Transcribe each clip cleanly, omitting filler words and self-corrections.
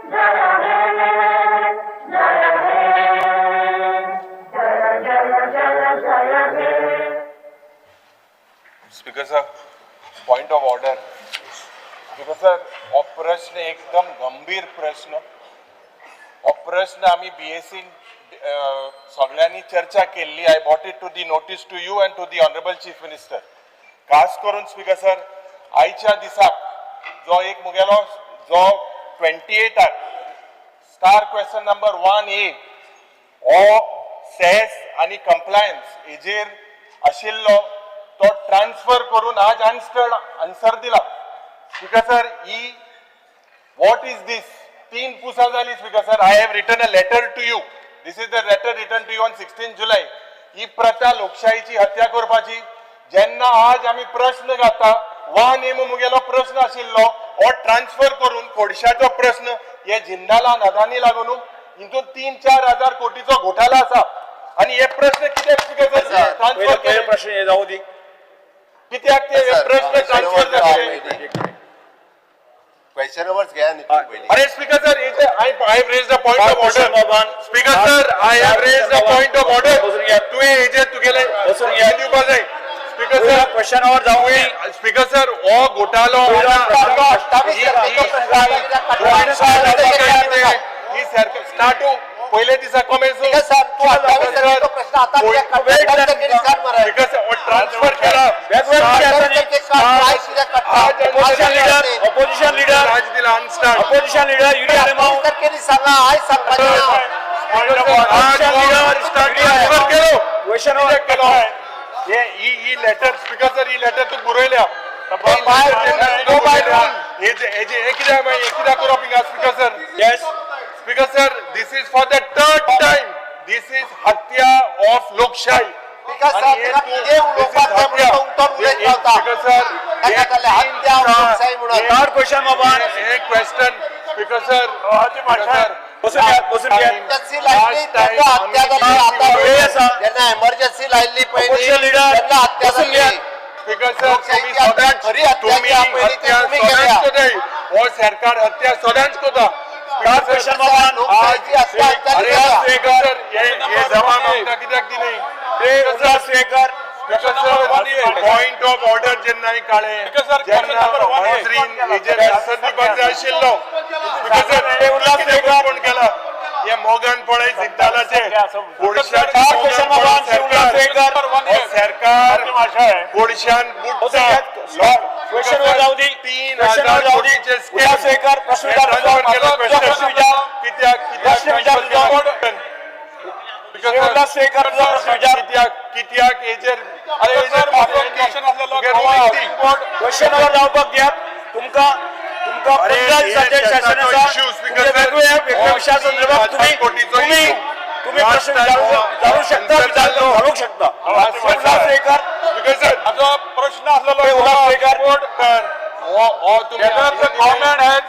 जय हे जय हे जय जय जय जय हे. Speaker sir, point of order. Speaker sir, हो प्रश्न एकदम गंभीर प्रश्न. हो प्रश्न आमी बीएसीन सगळ्यांनी चर्चा केल्ली. I brought it to the notice to you and to the honourable Chief Minister. खास करून स्पीकर सर, आयच्या दिसाक जो एक मुगेलो जो 28आक star question number 1A हो सेस आनी कंप्लायन्स हेजेर आशिल्लो, तो ट्रान्सफर करून आज आन्सर आन्सर दिला. Speaker sir, he what is this? 3 पुसां जाली. Speaker sir, I have written a letter to you. This is the letter written to you on 16 July. ही प्रथा लोकशाहीची हत्या करपाची. जेन्ना आज आमी प्रश्न घाता, 1A मुगेलो प्रश्न आशिल्लो, हो ट्रान्सफर करून कोळशाचो प्रश्न हे जिंदाला अदानी लागून हितून 3-4 हजार कोटीचो घोटाळा आसा आणि हे प्रश्न कित्याक, स्पीकर सर, ट्रान्सफर पयलो केले? पयलो प्रश्न हे जावं दी. कित्याक ते सर, प्रश्न ट्रान्सफर जाले? क्वेश्चन अवर्स घ्या न्ही तुम्ही पयलीं. अरे speaker sir, I have raised a point of Question order. number one. Speaker sir, I have raised a point of order. बसून घ्या. तुवें हेजेर तुगेले बसून घ्या. दिवपा जाय, स्पीकर सर. क्वेश्चन our जावं दी. स्पीकर सर, हो घोटालो तो 28 तारखेचो प्रश्न आसा, कित्याक काडटा? ही सरकार स्टार्ट पयले दिसा कॉमेन्स. स्पीकर सर, तू 28 तारखेचो प्रश्न आता कित्याक काडटा? 28 तारखेर काड मरे. स्पीकर सर, ट्रान्सफर केला. वेगवेगळे विषय आसा न्ही. 28 तारखेक काड, आयज कित्याक काडटा? ऑपोजिशन लिडर, ऑपोजिशन लिडर, आज दिला unstarred. Opposition leader Yuri Alemao. 28 तारखेर सांगा, आयज सांगपाचें ना. ट्रान्सफर केलो. Question our. कित्याक केलो हे? ही ही लेटर, स्पीकर सर, ही लेटर तू बरयल्या. By rule, go by rule. हे जे हे जे हे कित्याक मागीर हे कित्याक करप हिंगा, speaker sir? Yes. Speaker sir, this is for the third time. This is हत्या ऑफ लोकशाही. स्पीकर सर, ताका कितें उलोवपाक जाय म्हणून तो उठोन उलयत रावता. स्पीकर सर, ताका जालें हत्या ऑफ लोकशाही म्हणून. थर्ड क्वेश्चन बाबा. हे क्वेश्चन, स्पीकर सर, बसून घ्या, बसून घ्या. इमर्जन्सी लायल्ली तेन्ना हत्या जाली. आता वेळ आसा. जेन्ना इमर्जन्सी लायल्ली पयलीं Opposition leader, तेन्ना हत्या बसून घ्या. जाली. स्पीकर सर, तुम्ही लोकशाहीची हत्या, सदांच खरी हत्या तुम्ही जी आहा पयलीं ती हत्या तुमी सदांच केल्या. करताय. हो सरकार हत्या सदांच करता. थर्ड क्वेश्चन बाबा. लोकशाहीची हत्या हत्या अरे केल्या. स्पीकर सर, हे हे जबाब आमकां कित्याक दिली? Ulhas Suyekar. Point of order जेन्ना हांवें काडलें जेन्ना मंत्रीन हेजेर आन्सर दिवपाक जाय आशिल्लो, स्पीकर सर, उल्हास सुयेकर. कोण केला हे मोगान पळय जिंदालाचे. थर्ड क्वेश्चन बाबा, उल्हास सुयेकर. सरकार कोळशान बुडटा. क्वेश्चन वर जाऊ दी. तीन क्वेश्चन वर हजार जाऊ दी. कोटीचे उल्हास सुयेकर, प्रश्न विचार ट्रान्सफर केलो. तुझा प्रश्न विचार. कित्याक प्रश्न विचार तुझा. उल्हास सुयेकर, तुझा प्रश्न विचार. कित्याक कित्याक हेजेर, अरे हेजेर क्वेश्चन वर जावपाक दियात तुमकां. तुमकां अरे, 15 हे दिसांचें शासन देशाचो आसा. issue, speaker तुमचे sir. वेगवेगळ्या वेगवेगळ्या विशया संदर्भात तुम्ही कोटीचो तुम्ही issue. तुम्ही प्रश्न Last time विचारू शकता, answer विचारू जाल्लो. घालूंक शकता. उल्हास सुयेकर. स्पीकर सर, माझा प्रश्न असलेलो उल्हास सुयेकर. सर, हो हो तुम्ही गव्हर्नमेंट हॅज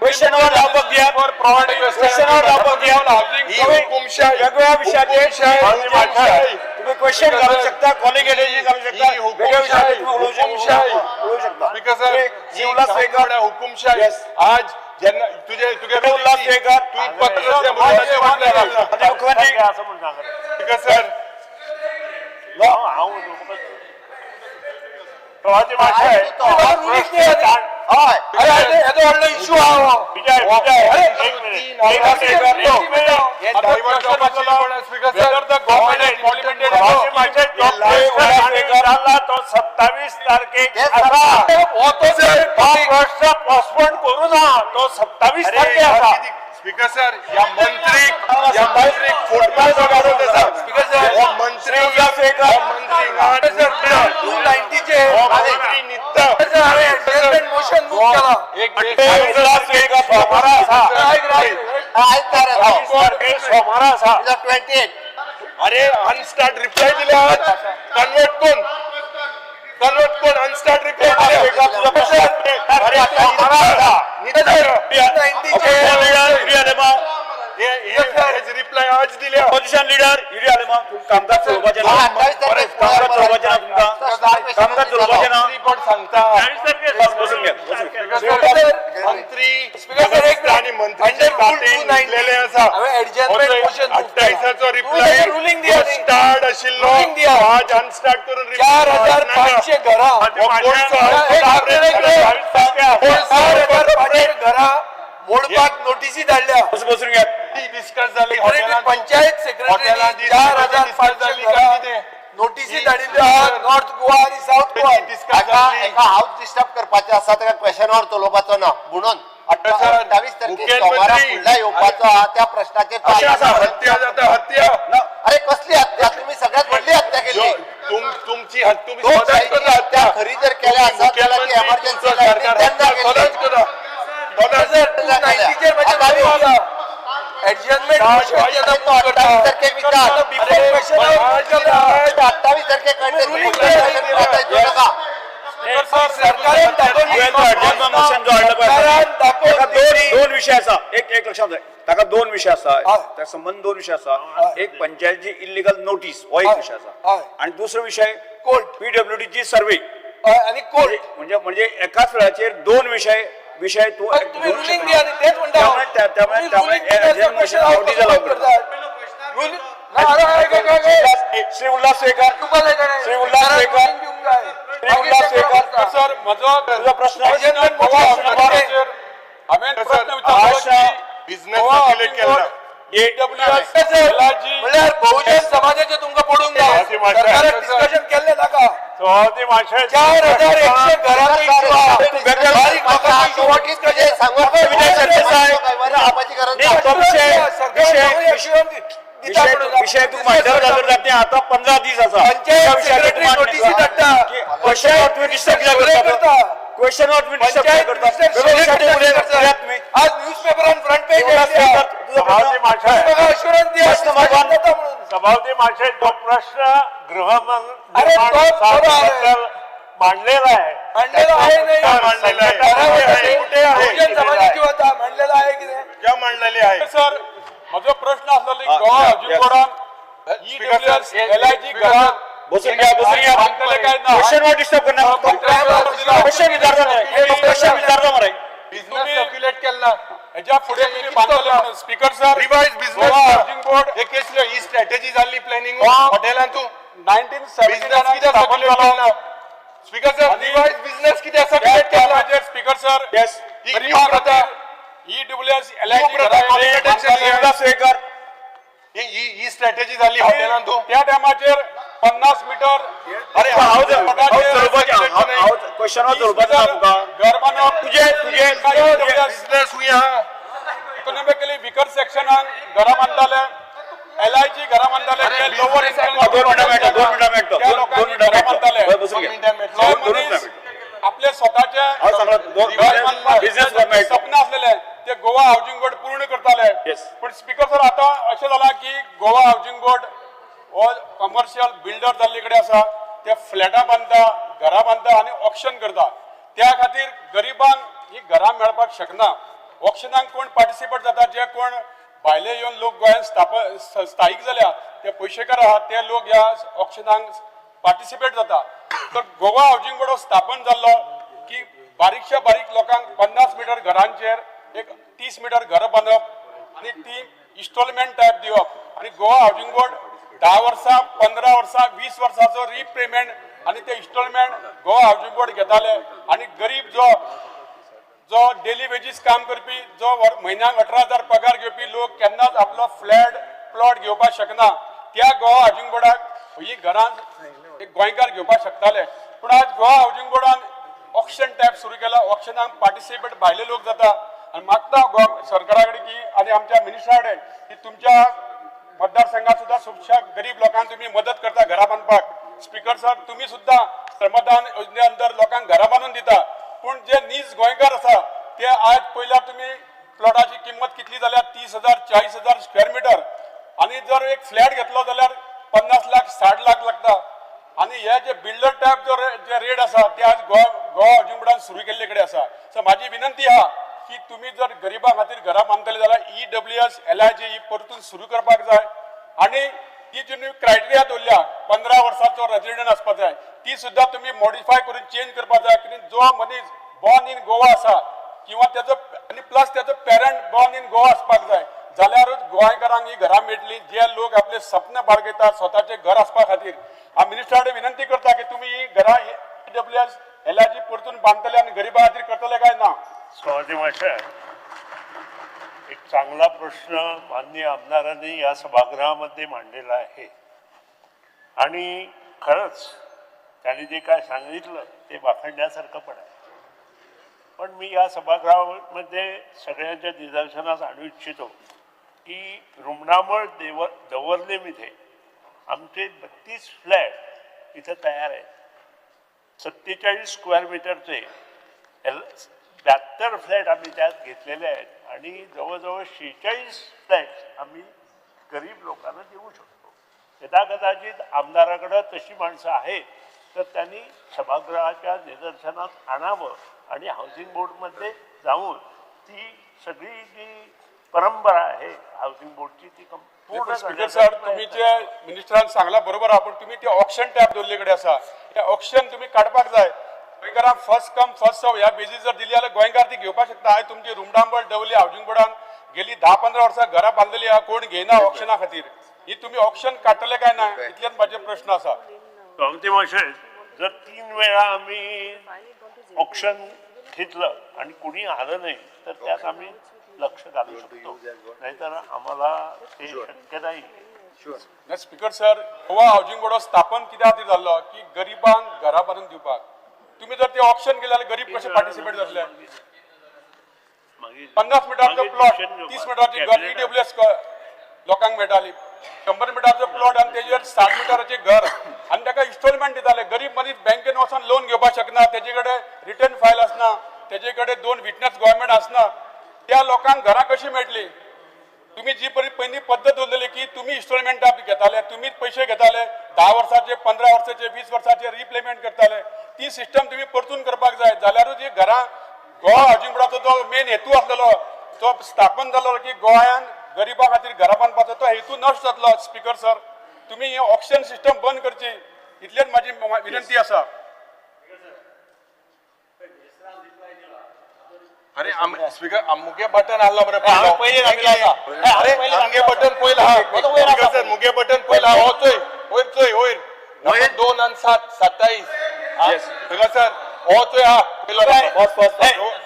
क्वेश्चन वर जावपाक दियात. फॉर प्रोव्हाइडिंग क्वेश्चन वर जावपाक दियात. ही हुकुमशाही. वेगवेगळ्या विषयाचेर हुकुमशाही, हुकुमशाही. तुम्ही क्वेश्चन घालू शकता, कॉलिंग एनर्जी घालू शकता. ही वेगळ्या विषयाचेर तुम्ही उलोवंक शकता. हुकुमशाही. उलोवंक शकता. Speaker sir, Shri Ulhas Suyekar. हुकुमशाही. Yes. आज जेन्ना तुझे तुगे उल्हास सुयेकर. तुवें पत्र त्या मुलाचेर वाटलें. आता मुख्यमंत्री. असं म्हणून सांगा. स्पीकर सर, हांव प्रवासी भाषा आहे. हय. अरे हेजो व्हडलो इशू आहा हो. विजय, विजय, एक मिनिट, एक मिनिट, एक मिनिट. हे डायवर्ट जावपाचें कोण, speaker sir? Whether the government has implemented प्रवासी भाषेत जो प्रश्न विचारला तो 27 तारखेक ते आसा. हो तो सर. तो प्रश्न पोस्टपोन करू ना, तो 27 तारखे आसा. स्पीकर सर, या मंत्रीक फुटबॉल काडून आसा. स्पीकर सर, हो मंत्री, उल्हास सुयेकर. हो मंत्री सर, 290चे. हो मंत्री न्हिदता. मोशन मूव केला. एक उल्हास सुयेकर. सोमारा आसा. आयज तारीख 27 तारखेक सोमारा आसा. 28. अरे, अनस्टार्ट रिप्लाय दिल्या. कन्वर्ट कोण, कन्वर्ट कोण? अनस्टार्ट रिप्लाय दिल्या. तुझा प्रश्न. अरे, सोमारा आसा. Opposition leader Yuri Alemao. Reply आज दिल्या. ऑपोजिशन लिडर युरी आलेमाव, कामकाज चलोवपाचें ना. 28 तारखेक. कामकाज चलोवपाचें ना तुमकां, कामकाज चलोवपाचें ना. मंत्री पण सांगता. बस, बसून घ्या, बसून घ्या. मंत्री आणि मंत्र्याचे हांवें adjournment motion move केला. अठ्ठावीसाचो तूं ताजेर ruling दिया रिप्लाय न्ही. स्टार्ट आशिल्लो Ruling दिया. तो आज अनस्टार्ट करून reply 4500 घरां हो कोणचो? एक कोणचो? 4500 घरां मोडपाक नोटीसी धाडल्या. बसून घ्या. डिस्कस जाली हॉटेलांत. पंचायत सेक्रेटरी हॉटेलांत 4500 जाली काय घरां कितें? नोटीसी धाडिल्ल्यो आहा नॉर्थ गोवा आनी सावथ गोवा. डिस्कस एका जाली. एका हाऊस डिस्टर्ब करपाचें आसा ताका क्वेशन our चलोवपाचो ना म्हणून 28 तारखेक मुखेलमंत्री. सोमारा फुडल्या येवपाचो आहा त्या प्रश्नाचेर तो अशें आसा, हत्या जाता हत्या. अरे कसली हत्या? तुम्ही सगळ्यात व्हडली हत्या केली. तुमची हत्या तुम्ही दोन स्वतःच सायडीची करा हत्या हत्या. खरी जर केल्या आसत जाल्यार ती मुख्यमंत्री एमर्जन्सी तुमचो सरकार तेन्ना हत्या केल्ली. स्वतःच करा. स्वतःच. सर, 290चेर म्हजें ruling दिया. Adjournment motion जेन्ना तो move करता, 28 तारखेक विचार. before question hour move करता. 28 तारखेक कळटलें. Ruling येवं नाका. सरकारान दाखोवन तुवें तो adjournment motion जो हाडलो पळय सरकारान ताका दाखोवन दोन दिली. दोन विशय आसा. एक एक लक्षात जाय, ताका दोन विशय आसा. हय. त्या संबंद दोन विशय आसा. हय. एक पंचायतीची इल्लिगल नोटीस हो एक हय. विशय आसा हय. आनी दुसरो विशय कोर्ट. पीडब्ल्यूडीची सर्वे. हय, आनी कोर्ट. म्हणजे म्हणजे एकाच वेळाचेर दोन विशय विशय तूं पण तुम्ही घेवंक रुलिंग शकना. दिया न्ही, तेच म्हणटा हांव. त्यामुळे त्यामुळे तुम्ही त्यामुळे ruling दिल्या adjournment question motion hour आवडी कसो जाला move करतात? Ruling- ना, अरे, अरे, अरे, अरे, अरे. श्री उल्हास वेकर, तुका जाय ताणें. श्री उल्हास सरकारान वेकर. ruling दिवंक जाय. श्री उल्हास वेकर. सर, म्हजो तुजो प्रश्न. Adjournment Goa motion housing बोर्डाचेर हांवें प्रश्न विचारलो आशा की बिझनेस गोवा सर्क्युलेट हाऊसिंग केला. बोर्ड EWS, LIG, म्हणल्यार बहुजन समाजाचे तुमकां पडूंक ना. सभापती माशे. सरकारान डिस्कशन केल्लें नाका. सभापती माशे. 4100 घरांचो इश्यू आहा. बारीक लोकांचो इश्यू what is तुजें सांगू विजय सरदेसाय. सांगपाची गरज नाही, ना. तो विषय सरकारान विषय assurance दिता विषय म्हणून. विषय तूं मांडटलो जाल्यार ते आतां 15 दीस आसा. पंचायत सेक्रेटरी नोटीसी धाडटा. क्वेश्चन वर तुवें डिस्टर्ब कित्याक फुडें करता? करता. क्वेश्चन वर तुवें डिस्टर्ब पंचायत कित्याक करता? मिनिस्टर वेगळो विशय फुडें उलयात करता. उलयात तुमी. आज न्यूजपेपरान फ्रंट पेज उल्हास आयली आहा. वेकर, तुजो तुम्ही प्रश्न. म्हाका assurance दिया, प्रश्न discussion मागून. जाता म्हणून. सभापती माशे, तो प्रश्न अरे, तो बरोबर आहे. मांडलेला आहे. मांडलेला आहे नाही. मांडलेला आहे. बरोबर आहे. कुठे आहे? बहुजन समाजाची होता मांडलेला आहे की नाही? क्या मांडलेली आहे? सर, म्हजो प्रश्न आसलो की हा, Goa yeah, housing yes. बोर्डान Speaker sir, EWS, LIG घरां बसून घ्या, बसून घ्या. बांदतले काय ना? क्वेश्चन वर डिस्टर्ब करना. क्वेश्चन विचारता मरे, क्वेश्चन विचारता मरे. बिझनेस सर्क्युलेट केला. हेज्या फुडें तुमी बांदतले म्हणून. Speaker sir, revise business Goa housing board हे केसले ही स्ट्रॅटेजी जाल्ली प्लॅनिंग हा. हॉटेलांतू 1979 बिझनेस कित्याक स्थापन सर्क्युलेट जालो. केला? स्पीकर सर, आणि- रिवाइज बिझनेस कित्याक त्या सर्क्युलेट केला? टायमाचेर स्पीकर सर, येस. ही गरिबां न्यू प्रथा. खातीर EWS, LIG प्रथा, घरां qualification बांदतले. उल्हास वेकर. ही ही ही स्ट्रॅटेजी जाल्ली हॉटेलांतू. त्या टायमाचेर 50 मिटर अरे हांव हांव क्वेश्चन वर चलोवपाचो ना तुका. घर बांदप तुजे तुजे बिझनेस हुंय आहा. इकॉनॉमिकली विकर सेक्शनाक घरां बांदताले, एलआयजी घरां बांदताले, जे लोवर इन्कम 2 मिनटां मेळटा, 2 मिनटां मेळटा, त्या 2 लोकांनी मिनटां घरां बांदताले. मेळटा. बसून दोन घे. मिनटां मेळटलो. जे दोनूच मनीस मेळटा. आपले स्वताचे हांव सांगला, घर बांदपाक बिझनेस मेळटा. सपन आसलेले ते गोवा हाऊसिंग बोर्ड पूर्ण करताले. Yes. पूण स्पीकर सर, आतां अशें जालां की गोवा हाऊसिंग बोर्ड हो कमर्शियल बिल्डर जाल्ले कडेन आसा. ते फ्लॅटां बांदता, घरां बांदता आनी ऑक्शन करता. त्या खातीर गरिबांक ही घरां मेळपाक शकना. ऑक्शनाक कोण पार्टिसिपेट जाता, जे कोण भायले येवन लोक गोंयांत स्थायीक जाल्या, ते पयशेकार आहा, ते लोक ह्या ऑक्शनाक पार्टिसिपेट जाता. तर गोवा हाऊसिंग बोर्ड हो स्थापन जाल्लो की बारीकशा बारीक लोकांक 50 मिटर घरांचेर एक 30 मिटर घरां बांदप आनी ती इन्स्टॉलमेंट टायप दिवप आनी गोवा हाऊसिंग बोर्ड 10 वर्सां, 15 वर्सां, 20 वर्सांचो रिपेमेंट आनी ते इन्स्टॉलमेंट गोवा हाऊसिंग बोर्ड घेताले. आनी गरीब जो जो डेली वेजीस काम करपी, जो म्हयन्याक 18,000 पगार घेवपी लोक केन्नाच आपलो फ्लॅट प्लॉट घेवपाक शकना, त्या गोवा हाऊसिंग बोर्डाक ही घरां एक गोंयकार घेवपाक शकताले. पूण आज गोवा हाऊसिंग बोर्डान ऑक्शन टायप सुरू केला. ऑक्शनाक पार्टिसिपेट भायले लोक जाता. आनी मागता गोवा सरकारा कडेन की आनी आमच्या मिनिस्टरा कडेन की तुमच्या मतदारसंघात सुद्धा खुबश्या गरीब लोकांक तुम्ही मदत करता घरां बांदपाक. स्पीकर सर, तुम्ही सुद्धा श्रमदान योजने अंदर लोकांक घरां बांदून दिता. पूण जे नीज गोंयकार आसा ते आज पयल्यार तुम्ही प्लॉटाची किंमत कितली जाल्या, 30,000, 40,000 स्क्वेअर मिटर. आनी जर एक फ्लॅट घेतलो जाल्यार 50 लाख, 60 लाख लागता. आनी हे जे बिल्डर टायप जो जे रेट आसा ते आज गोवा गोवा हाऊसिंग बोर्डान सुरू केल्ले कडेन आसा. सो म्हाजी विनंती आहा की तुमी जर गरिबां खातीर घरां बांदतले जाल्यार EWS, LIG ही परतून सुरू करपाक जाय. आनी ती जी न्यू क्रायटेरिया दवरल्या, 15 वर्सांचो रेजिडंट आसपाक जाय, ती सुद्दां तुमी मॉडिफाय करून चेंज करपाक जाय. कित्याक जो मनीस बॉर्न इन गोवा आसा किंवा तेजो आनी प्लस तेजो पेरंट बॉर्न इन गोवा आसपाक जाय. जाल्यारूच गोंयकारांक ही घरां मेळटली. जे लोक आपले सपन बाळगयतात स्वताचे घर आसपा खातीर, हांव मिनिस्टरा कडेन विनंती करता की तुमी ही घरां ईडब्ल्यूएस एलआयजी परतून बांदतले आनी गरिबां खातीर करतले काय ना? सभापती महाशय, एक चांगला प्रश्न माननीय आमदारांनी या सभागृहामध्ये मांडलेला आहे आणि खरंच त्यांनी जे काय सांगितलं ते वाखणण्यासारखं पण आहे. पण मी या सभागृहामध्ये सगळ्यांच्या निदर्शनास आणू इच्छितो की रुमणामळ देव दवर्लेमध्ये आमचे 32 फ्लॅट इथं तयार आहेत. 47 स्क्वेअर मीटरचे 72 फ्लॅट आम्ही त्यात घेतलेले आहेत आणि जवळजवळ 46 फ्लॅट आम्ही गरीब लोकांना देऊ शकतो. यदा कदाचित आमदाराकडं तशी माणसं आहेत तर त्यांनी सभागृहाच्या निदर्शनात आणावं आणि हाऊसिंग बोर्डमध्ये जाऊन ती सगळी जी परंपरा आहे हाऊसिंग बोर्डची ती पूर्ण स्पीकर सर, तुम्ही जे मिनिस्टरान सांगला बरोबर आहा, पण तुम्ही ते ऑक्शन टॅप दवरले कडेन आसा, ते ऑक्शन तुम्ही काडपाक जाय. गोंयकारांक फर्स्ट कम फर्स्ट सर्व ह्या बेजीस जर दिली जाल्यार गोंयकार ती घेवपाक शकता. आयज तुमची रुमडांबळ दवली हावजिंग बोर्डान गेली 10-15 वर्सां घरां बांदलेली आहा, कोण घेयना ऑक्शना खातीर. ही तुम्ही ऑक्शन काडटले काय ना, इतल्यान म्हाजे प्रश्न आसा. सभापती महाशय, जर 3 वेळा आम्ही ऑप्शन घेतलं आणि कुणी आलं नाही तर त्यात आम्ही लक्ष घालू शकतो, नाहीतर आम्हाला ते शक्य नाही. Speaker sir, Goa housing board स्थापन कित्या खातीर जाल्लो की गरिबांक घरां बांदून दिवपाक. तुम्ही जर ते ऑप्शन केले जाल्यार गरीब कशे पार्टिसिपेट जातले? मागीर 50 मिटराचो मागीर प्लॉट, decision घेवपाक. 30 मिटराची घर ईडब्ल्यूएस लोकांक मेळटाली. 100 मिटराचो प्लॉट आनी तेजेर 60 मिटराचें घर आनी ताका इन्स्टॉलमेंट दिताले. गरीब मनीस बँकेन वचोन लोन घेवपाक शकना, तेजे कडेन रिटर्न फायल आसना, तेजे कडेन 2 विटनस गव्हर्मेंट आसना, त्या लोकांक घरां कशी मेळटली? तुम्ही जी परी पयलीं पद्दत दवरलेली की तुमी इन्स्टॉलमेंटां घेताले, तुमीच पयशे घेताले, 10 वर्साचे, 15 वर्साचे, 20 वर्साचे रिप्लेमेंट करताले, ती सिस्टम तुमी परतून करपाक जाय. जाल्यारूच ही घरां गोवा हावजिंग बोर्डाचो जो मेन हेतू आसलेलो, तो स्थापन जालो की गोंयान गरिबां खातीर घरां बांदपाचो, तो हेतू नश्ट जातलो. स्पीकर सर, तुमी ही ऑक्शन सिस्टम बंद करची, इतलेच म्हाजी विनंती आसा. अरे, स्पीकर, मुगे बटन आहलो मरे. हांवें पयलीं दाखयलो आसा. अरे, आमगे बटन पयलो आहा. हो, वयर आसा. स्पीकर सर, मुगे बटन पयलो आहा. हो चोय, वयर चोय, वयर नंबर 2 आनी 7, 27. स्पीकर सर, हो चोय आहा पयलो नंबर. बस बस बस.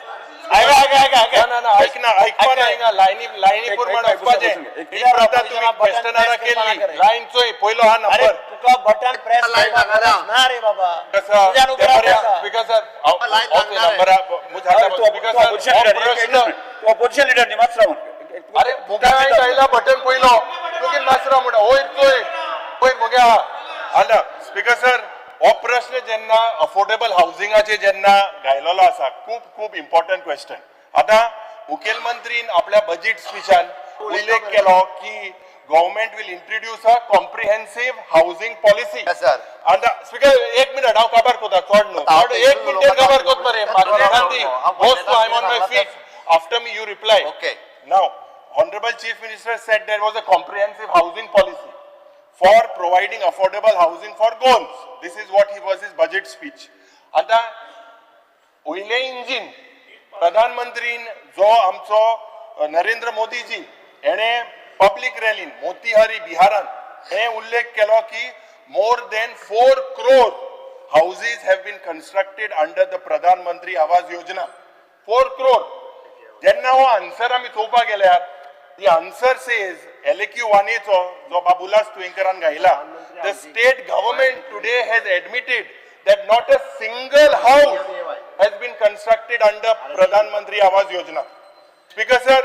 आयका आयका आयका आयका. ना ना ना, ऐक ना, ऐकपा ना, हिंगा लायनी लायनी प्रमाण वचपाचें. ही प्रथा तुमी क्वेश्चनारा केल्ली. लायन चोय, पयलो आहा अरे नंबर. तुका बटन प्रेस लायन करपाक हांगा ना रे बाबा. कसं तुज्यान उबें रावपाक. स्पीकर सर, हांव लायन हो चोय सांगणार. नंबर आहा, स्पीकर सर, हो प्रश्न. ऑपोजिशन लिडर न्ही, मातसो रावन. अरे, मुगे हांवें आयला बटन पयलो, तुगे नासरा म्हणटा. वयर चोय, पळय मुगे आहा. आना स्पीकर सर, हो प्रश्न जेन्ना अफोर्डेबल हावजिंगाचे जेन्ना घायलेलो आसा, खूब खूब इम्पॉर्टंट क्वेश्चन. आतां मुखेलमंत्रीन आपल्या बजेट स्पिचान उल्लेख केलो की government will introduce a comprehensive housing policy. Yes, sir. आतां स्पीकर, एक मिनट, हांव काबार कोता चड न्हू, हांव चड एक मिनट काबार कोत मरे. हांव बस, I am on my feet. After me you reply. Okay. Now, Honorable Chief Minister said there was a comprehensive housing policy for providing affordable housing for Goans. This is what he was his budget speech. आता वयलें engine प्रधानमंत्रीन जो आमचो नरेंद्र मोदीजी हेणे public रॅलीन Motihari बिहारान हे उल्लेख केलो की more than 4 crore houses have been constructed under the Pradhan Mantri Awas Yojana. 4 crore. जेन्ना हो आन्सर आमी चोवपाक गेल्यार, the answer says LAQ वानेचो जो बाबुलास तुयेंकरान घायला, the state government today has admitted that not a single house has been constructed under Pradhan Mantri Awas Yojana. Speaker sir,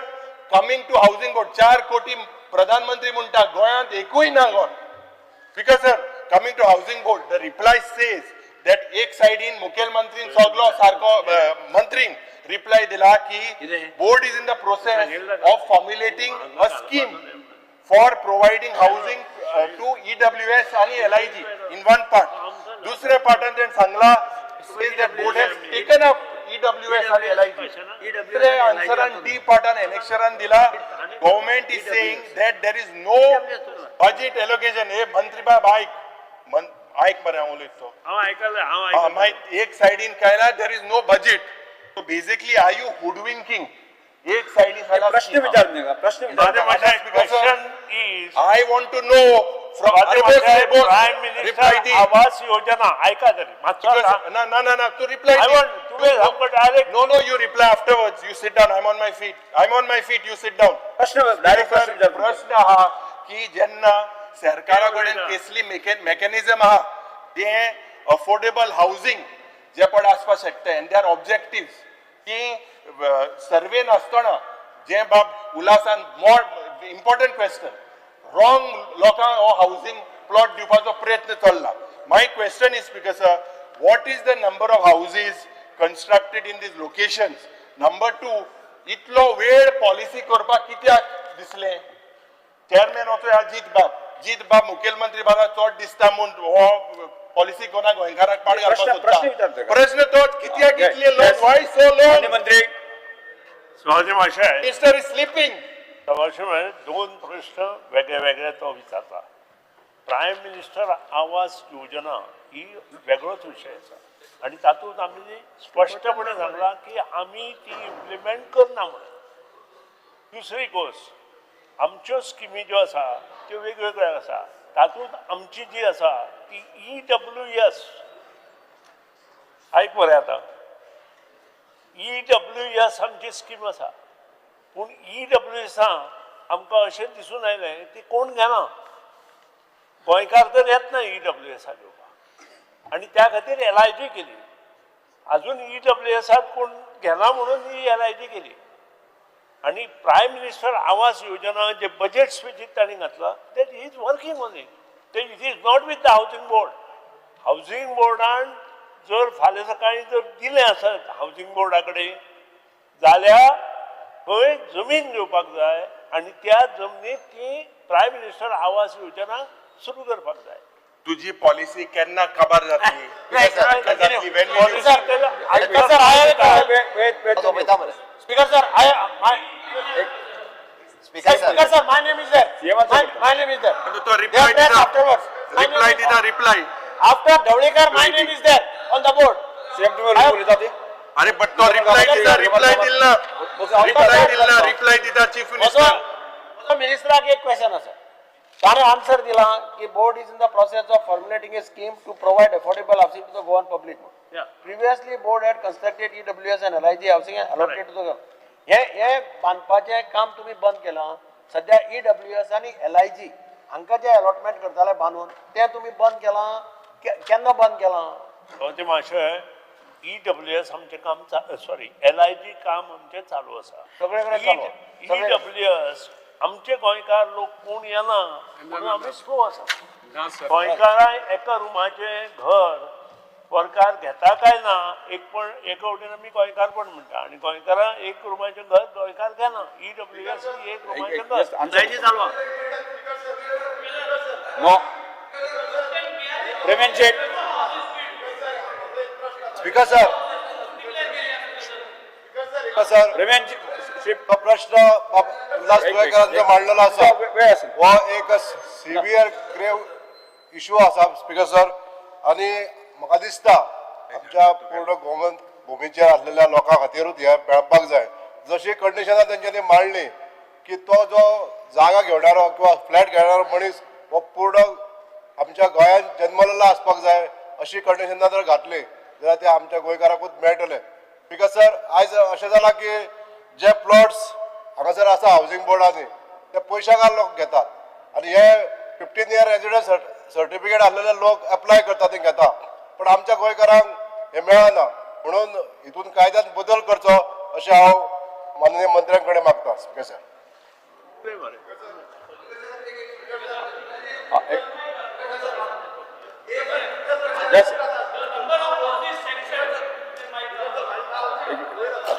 coming to housing board, 4 कोटी प्रधानमंत्री म्हणटा, गोंयांत एकूय ना घर. Speaker sir, coming to housing board, the reply says that एक सायडीन मुखेलमंत्रीन सगलो सारको मंत्रीन रिप्लाय दिला की board is in the process of formulating a scheme for providing housing to EWS आणि एलआयजी इन वन पार्ट. दुसऱ्या पार्टान तेणें सांगला says that board has taken up EWS आणि एलआयजी. दुसऱ्या आन्सरान डी पार्टान एनेक्शरान दिला, government is saying that there is no budget allocation. हे मंत्री बाब ऐक, ऐक बरें हांव उलयता तो. हांव आयकलें, हांव हा, आयकलें. मागीर एक सायडीन काय ना, there is no budget. So basically are you hoodwinking एक सायडी सायडा प्रश्न विचार न्ही प्रश्न विचार. Question is I want to know from prime minister Awas Yojana ऐका तरी मातसो आतां. ना ना ना ना तू reply I want तुवें सांगपा direct No, no, you reply afterwards. You sit down. I'm on my feet. I'm on my feet. You sit down. प्रश्न डायरेक्ट प्रश्न विचार. प्रश्न आहा की जेन्ना सरकारा कडेन केसली मेकॅनिझम आहा तें अफोर्डेबल हावजींग जे पण आसपाक शकता एंड there objective ती सर्वे नासतना जे बाब उल्हासान मोर इम्पॉर्टंट क्वेश्चन रॉंग लोकांक हो हावजींग प्लॉट दिवपाचो प्रयत्न चल्ला. My question is, speaker sir, what is the number of houses constructed in these locations? Number two, इतलो वेळ पॉलिसी करपाक कित्याक दिसलें? चेअरमॅन हो चोय जीत बाब, जीत बाब मुखेलमंत्री बाबा चड दिसता म्हूण हो पॉलिसी कोणा गोंयकाराक पाड घालपाक प्रश्न- प्रश्न सोदता. विचारता. प्रश्न तोच, कित्याक Yes, इतले long? Yes. Why so long? माननीय मंत्री. सभापती महाशय, मिनिस्टर is sleeping. सभापती महाशय, दोन प्रश्न वेगळे वेगळे तो विचारता. प्रायम मिनिस्टर आवास योजना ही वेगळोच विशय आसा आनी तातूंत आमी स्पश्टपणे सांगलां की आमी ती इम्प्लिमेंट करना म्हणून. दुसरी गोश्ट, आमच्यो स्किमी ज्यो आसा त्यो वेगवेगळ्यो आसा. तातूंत आमची जी आसा ती ई डब्ल्यू एस, आयक मरे आतां, ई डब्ल्यू एस आमची स्कीम आसा. पूण ई डब्ल्यू एसान आमकां अशें दिसून आयलें ती कोण घेना, गोंयकार तर येतना ई डब्ल्यू एसाक घेवपाक, आनी त्या खातीर एल I जी केली. अजून ई डब्ल्यू एसाक कोण घेना म्हणून ही एल I जी केली. आनी प्रायम मिनिस्टर आवास योजना जे बजेट स्पिचीत तांणी घातलां, that is working on it. ते it is not with the housing board. Housing बोर्डान जर फाल्यां सकाळीं जर दिलें आसत हावजींग बोर्डा कडेन जाल्यार थंय जमीन घेवपाक जाय आनी त्या जमनीत ती प्रायम मिनिस्टर आवास योजना सुरू करपाक जाय. तुजी पॉलिसी केन्ना काबार जातली? केन्ना जातली? When will you- Sir, sir, I have a- wait, wait. तो वयता मरे. Speaker sir, I my speaker sir. Speaker sir, my name is there. CM answer My, करता. my name is there. तो They reply are pressed दिता. Afterwards. My name reply is- दिता, reply. After Dhavalikar, my Reply name is there on the board. CM तुम्ही उलयता ती. अरे but तो reply दिता, रिप्लाय दिल ना, रिप्लाय दिल ना, रिप्लाय दिता चीफ म्हजो मिनिस्टर. म्हजो मिनिस्टराक एक क्वेश्चन आसा. ताणें आन्सर दिला की board is in the process of formulating a scheme to provide affordable housing to the Goan public. Previously board had constructed EWS and LIG housing and allotted to the हे हे बांदपाचें काम तुमी बंद केलां. सद्या ईडब्ल्यूएस आनी एलआयजी हांकां जें अलॉटमेंट करताले बांदून तें तुमी बंद केलां? केन्ना बंद केलां? सभापती महाशय, ई डब्ल्यू एस आमचें काम, सॉरी, एल I जी काम आमचें चालू आसा. सगळे कडेन चालू आसा. ई सगळे. डब्ल्यू एस आमचे गोंयकार लोक कोण येना म्हणून आमी स्लो आसा. गोंयकारां एका रुमाचें घर परकार घेता काय ना, एक पण एका वटेन आमी गोंयकारपण म्हणटा आनी गोंयकारां एक रुमाचें घर गोंयकार घेना. ई डब्ल्यू एस एक रुमाचें घर. Just answer. चालू आसा. No. Premendra Shet. Speaker sir, speaker sir, Premendra Shri तो प्रश्न बाब उल्हास तुयेंकरांचो मांडलेलो आसा. वेळ आसा. हो एक सिवियर ग्रेव इशू आसा स्पीकर सर, आनी म्हाका दिसता आमच्या पूर्ण गोमंत भुमीचेर आसलेल्या लोकां खातीरूच हें मेळपाक जाय. जशी कंडिशनां तेंच्यांनी मांडली की तो जो जागा घेवणारो किंवा फ्लॅट घेणारो मनीस हो पूर्ण आमच्या गोंयांत जन्मलेलो आसपाक जाय, अशी कंडिशनां जर घातली जाल्यार ते आमच्या गोंयकाराकूच मेळटले. Because sir, आयज अशें जालां की जे प्लॉट्स हांगासर आसा हावजींग बोर्डांनी ते पयशांकार लोक घेतात आनी हे 15 इयर रेजिडन्स सर्टिफिकेट आसलेले लोक एप्लाय करता, ते घेता, पण आमच्या गोंयकारांक हें मेळना. म्हणून हितून कायद्यान बदल करचो अशें हांव माननीय मंत्र्यां कडेन मागता, स्पीकर सर. हा, एक. Yes. एक-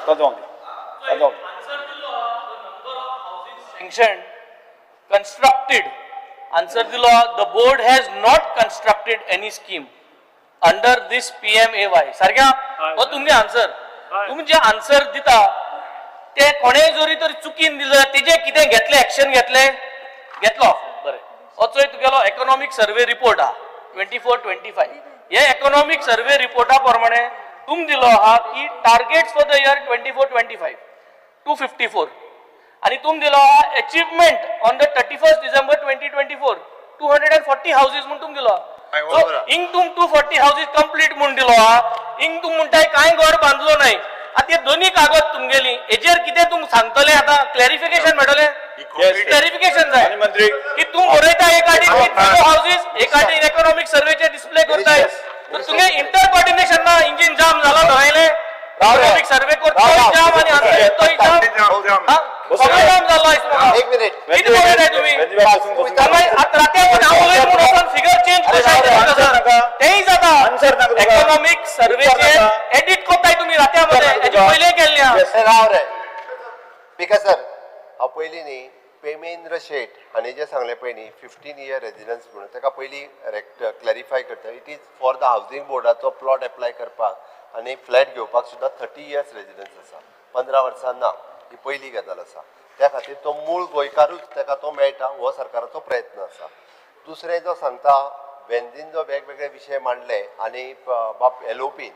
आता जाऊन दे, आता जाऊन दे. Sanctioned, constructed. Answer दिलो, the board has not constructed any scheme under this PMAY. सारकें हो तुमगे आन्सर. तुमी जे आन्सर दिता ते कोणेय जरी तर चुकीन दिलो तेजे कितें घेतलें, एक्शन घेतलें? घेतलो, बरें. हो चोय तुगेलो इकॉनॉमीक सर्वे रिपोर्ट आहा 24-25. हे इकॉनॉमीक सर्वे रिपोर्टा प्रमाणे तुम दिलो आहा की target for the year 24-25. 254 आणि तुम दिलो आहा achievement on the 31st December 2024 240 houses म्हूण तुम दिलो. सो इंग तुम 240 हावजीस कंप्लीट म्हूण दिलो आहा, इंग तुम म्हणटाय कांय घर बांदलो नाही. आतां हे दोन्ही कागद तुमगेली हेजेर कितें तुम सांगतले आतां? क्लॅरिफिकेशन मेळटलें, क्लॅरिफिकेशन जाय. माननीय मंत्री. की तूं बरयता एक आडीन की झिरो हावजीस, एक आडीन इकॉनॉमिक सर्वेचे डिस्प्ले करताय, तर तुगे इंटर कोऑर्डिनेशन ना, इंजिन जाम जाला थंयले. इकॉनॉमिक सर्वे करतोय जाम आनी हांगा तोय जाम. हा, सगळें जाम जाल्लो आयज म्हाका. एक मिनिट. कितें बरयताय तुमी? आतां राती हांव उलयत म्हूण वचोन फिगर चेंज कशें जाता तेंय जाता. आन्सर नाका तुका. इकॉनॉमिक सर्वेचे एडिट करताय तुमी रात्या मध्ये, हेजे पयलें केल्लें आहा. राव रे स्पीकर सर, हांव पयलीं न्ही प्रेमेंद्र शेट हांणी जें सांगलें पळय न्ही 15 इयर रेजिडन्स म्हणून, ताका पयलीं क्लॅरिफाय करता. It is for the housing बोर्डाचो प्लॉट एप्लाय करपाक आनी फ्लॅट घेवपाक सुद्दां 30 इयर्स रेजिडन्स आसा, 15 वर्सां ना. ही पयली गजाल आसा. त्या खातीर तो मूळ गोंयकारूच ताका तो मेळटा हो सरकाराचो प्रयत्न आसा. दुसरें जो सांगता वेंझीन जो वेगवेगळे विशय मांडले आनी बाब एलओपीन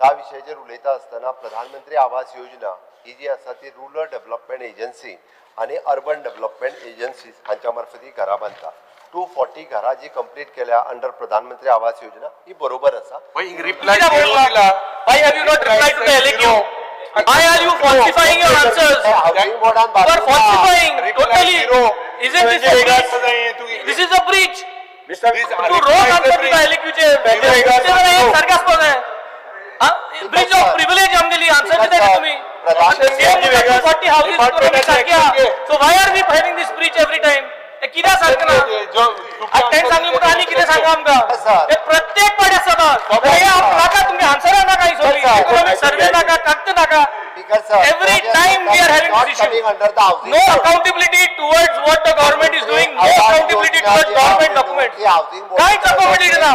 त्या विशयाचेर उलयता आसतना प्रधानमंत्री आवास योजना ही जी आसा ती रुरल डेव्हलपमेंट एजन्सी आनी अर्बन डेव्हलपमेंट एजन्सीज हांच्या मार्फत ही घरां बांदता. 240 घरां जी कंप्लीट केल्या अंडर प्रधानमंत्री आवास योजना ही बरोबर आसा. रिप्लाय कित्याक बरोवंक ना? Why have you not replied to the LAQ? Why are you falsifying your answers? Housing बोर्डान You are falsifying totally. Isn't this a breach? This is a breach. तू wrong answer दिता LAQ चेर. सारकें आसपाक जाय. Breach of privilege आमगेली answer दिता तुमी. Same 240 houses economic सारकी आहा. So why are we having this breach every time? हे कित्याक सारकें ना? आतां तेणें सांगलें म्हणून आनी कितें सांगा आमकां? हे प्रत्येक पाटी आसता. हे नाका तुमगे आन्सरां नाका ही सगळीं. इकॉनॉमिक सर्वे नाका, कागद नाका. Speaker sir, Every time we are having this issue. Under the housing No accountability towards what the government is doing, no accountability towards government documents. कांयच accountability ना.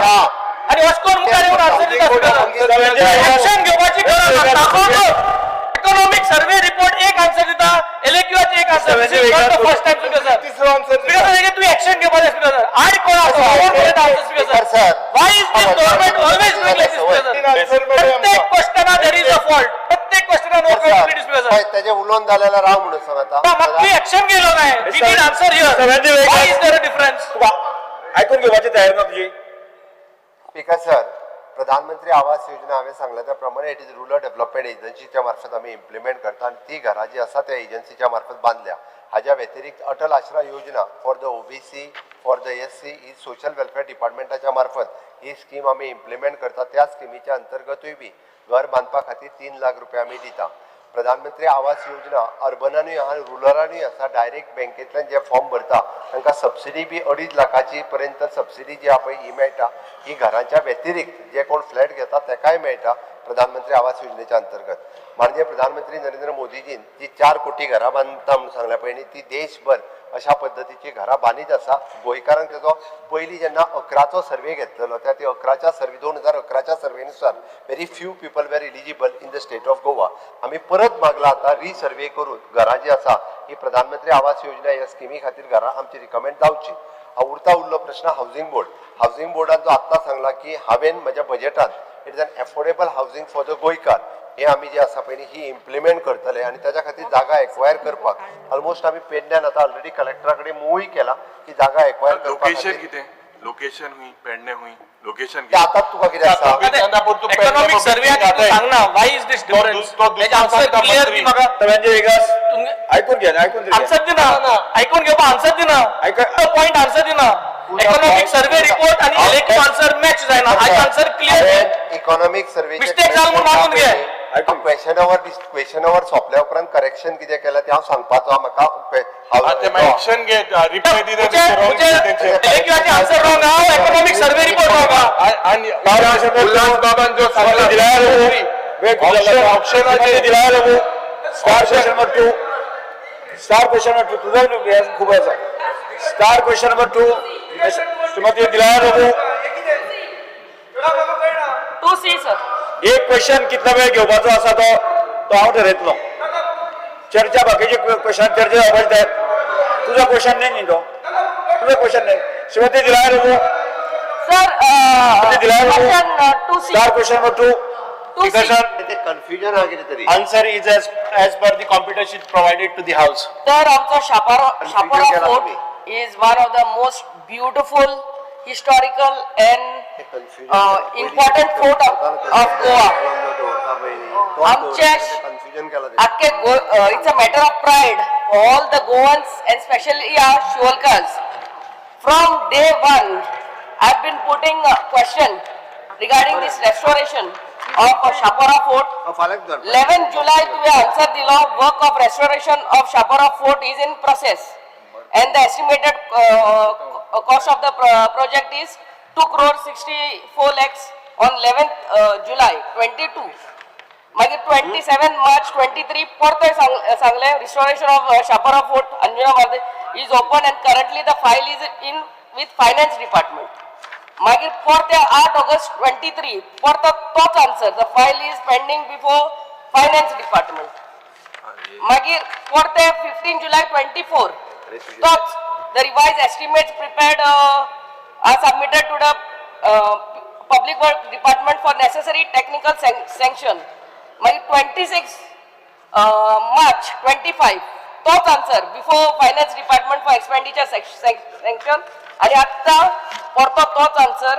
आनी अशें मुखार येवन आन्सर दिता. ऍक्शन घेवपाची गरज आसा. इकॉनॉमिक सर्वे रिपोर्ट एक आन्सर दिता, एलएक्यूआचे एक answer. This is not the first time, speaker sir. तिसरो आन्सर. स्पीकर सर, हेजेर तुवें एक्शन घेवपाक जाय स्पीकर सर. आड कोण आसा? कोण बरयता answer, speaker sir? Why is this government always doing like this, speaker sir? प्रत्येक क्वेश्चना there is a fault. प्रत्येक क्वेश्चना नो अकाउंटेबिलिटी, स्पीकर सर. तेजे उलोवन जालें राव म्हणून सांग आतां. म्हाका तुवें एक्शन घेयलो नाय. We need answer here. Why is there a difference? आयकून घेवपाची तयारी ना तुजी. स्पीकर सर, प्रधानमंत्री आवास योजना हांवें सांगला त्या प्रमाणे it is rural development एजन्सीच्या मार्फत आमी इम्प्लिमेंट करता आनी ती घरां जी आसा त्या एजन्सीच्या मार्फत बांदल्या. हाज्या व्यतिरिक्त अटल आश्रा योजना for the OBC, for the SC he social welfare डिपार्टमेंटाच्या मार्फत ही स्कीम आमी इम्प्लिमेंट करता. त्या स्किमीच्या अंतर्गतूय बी घर बांदपा खातीर 3 लाख रुपया आमी दिता. प्रधानमंत्री आवास योजना अर्बनानूय आहा, रुरलानूय आसा. डायरेक्ट बँकेंतल्यान जे फॉर्म भरता तांकां सबसिडी बी 2.5 लाखाची पर्यंत सबसिडी जी आहा पळय ही मेळटा. ही घरांच्या व्यतिरिक्त जे कोण फ्लॅट घेता तेकाय मेळटा प्रधानमंत्री आवास योजनेच्या अंतर्गत. माननीय प्रधानमंत्री नरेंद्र मोदीजीन जी 4 कोटी घरां बांदता म्हणून सांगल्या पळय न्ही, ती देशभर अशा पद्दतीची घरां बांदीत आसा. गोंयकारांक तेजो पयलीं जेन्ना 11चो सर्वे घेतलेलो त्या ती 11च्या survey, 2011च्या सर्वेनुसार very few people were eligible in the state of Goa. आमी परत मागला आतां रिसर्वे करून घरां जी आसा ही प्रधानमंत्री आवास योजना ह्या स्किमी खातीर घरां आमची रिकमेंड जावची. उरता उरलो प्रश्न हावजींग बोर्ड. हावजींग बोर्डान जो आत्तां सांगला की हांवें म्हज्या बजेटान it is an affordable housing for the गोंयकार हे आमी जे आसा पळय न्ही ही इम्प्लिमेंट करतले आनी ताच्या खातीर जागा एक्वायर करपाक ऑलमोस्ट आमी पेडण्यान आतां ऑलरेडी कलेक्टरा कडेन मुवूय केला की जागा एक्वायर करपा लोकेशन खातीर. कितें? लोकेशन हुंय पेडणे हुंय लोकेशन? ते आतांच तुका कितें आसा? इकॉनॉमिक सर्वे तूं सांगना, why is this difference? तेजें आन्सर क्लियर दी म्हाका. म्हणजे वेगास तुमगे आयकून घे, आयकून तरी घे. आन्सर दिना, आयकून घेवपा आन्सर दिना. पॉयंट आन्सर दिना. इकॉनॉमिक सर्वे रिपोर्ट आणि एलएक्यू आन्सर मॅच जायना. हाचे आन्सर क्लियर. इकॉनॉमिक सर्वेचे Mistake जालो म्हणून मानून घे. क्वेश्चन our, question our सोंपल्या उपरांत करेक्शन कितें केलां तें हांव सांगपाचो आहा म्हाका. ते मागीर एक्शन घे, रिप्लाय दिता. एलएक्यूचे आन्सर रॉंग आहा, इकॉनॉमिक सर्वे रिपोर्ट रॉंग आहा. आणि उल्हास बाबान जो सांगला ऑप्शनाचे दिला. Star question number 2, star question number 2. तुझा खूप आसा. स्टार क्वेश्चन नंबर 2, श्रीमती दिलाया लोबो. 2C sir. एक क्वेश्चन कितलो वेळ घेवपाचो आसा तो तो हांव ठरयतलो. चर्चा बाकीचे क्वेश्चन चर्चा जावपाची तयार. तुजो क्वेश्चन न्ही न्ही तो तुजो क्वेश्चन न्ही. श्रीमती दिलाया लोबो. सर. दिलाया Lobo. Question 2C. Star question number 2. Two Speaker C. Sir, ते कन्फ्युजन आहा कितें तरी. Answer is as per the computer sheet provided to the house. तर आमचो शापारो Confusion Chapora केला फोर्ट तुम्ही. Is one of the most beautiful historical and ते confusion केलां. Important fort of Goa. आमच्या कन्फ्युजन केला. आख्खे गो it's a matter of pride for all the Goans and specially our Siolimkars. From day one I have been putting question regarding this restoration of Chapora fort. फाल्यां दवर. 11 जुलय तुवें answer दिलो, work of restoration of Chapora fort is in process and the estimated cost of the project is 2 crore 64 lakhs on 11 July 22. मागीर 27 मार्च 23 परतें सांगलें, restoration of Chapora fort Anjuna Bardez is open and currently the file is in with finance department. मागीर परते 8 August 23 परतो तोच answer, the file is pending before finance department. मागीर परते 15 जुलय 24 तोच, the revise estimates prepared are submitted to the public work department for necessary technical sanction. मागीर 26 मार्च 25 तोच answer, before finance department for expenditure sanction. आनी आत्तां परतो तोच answer,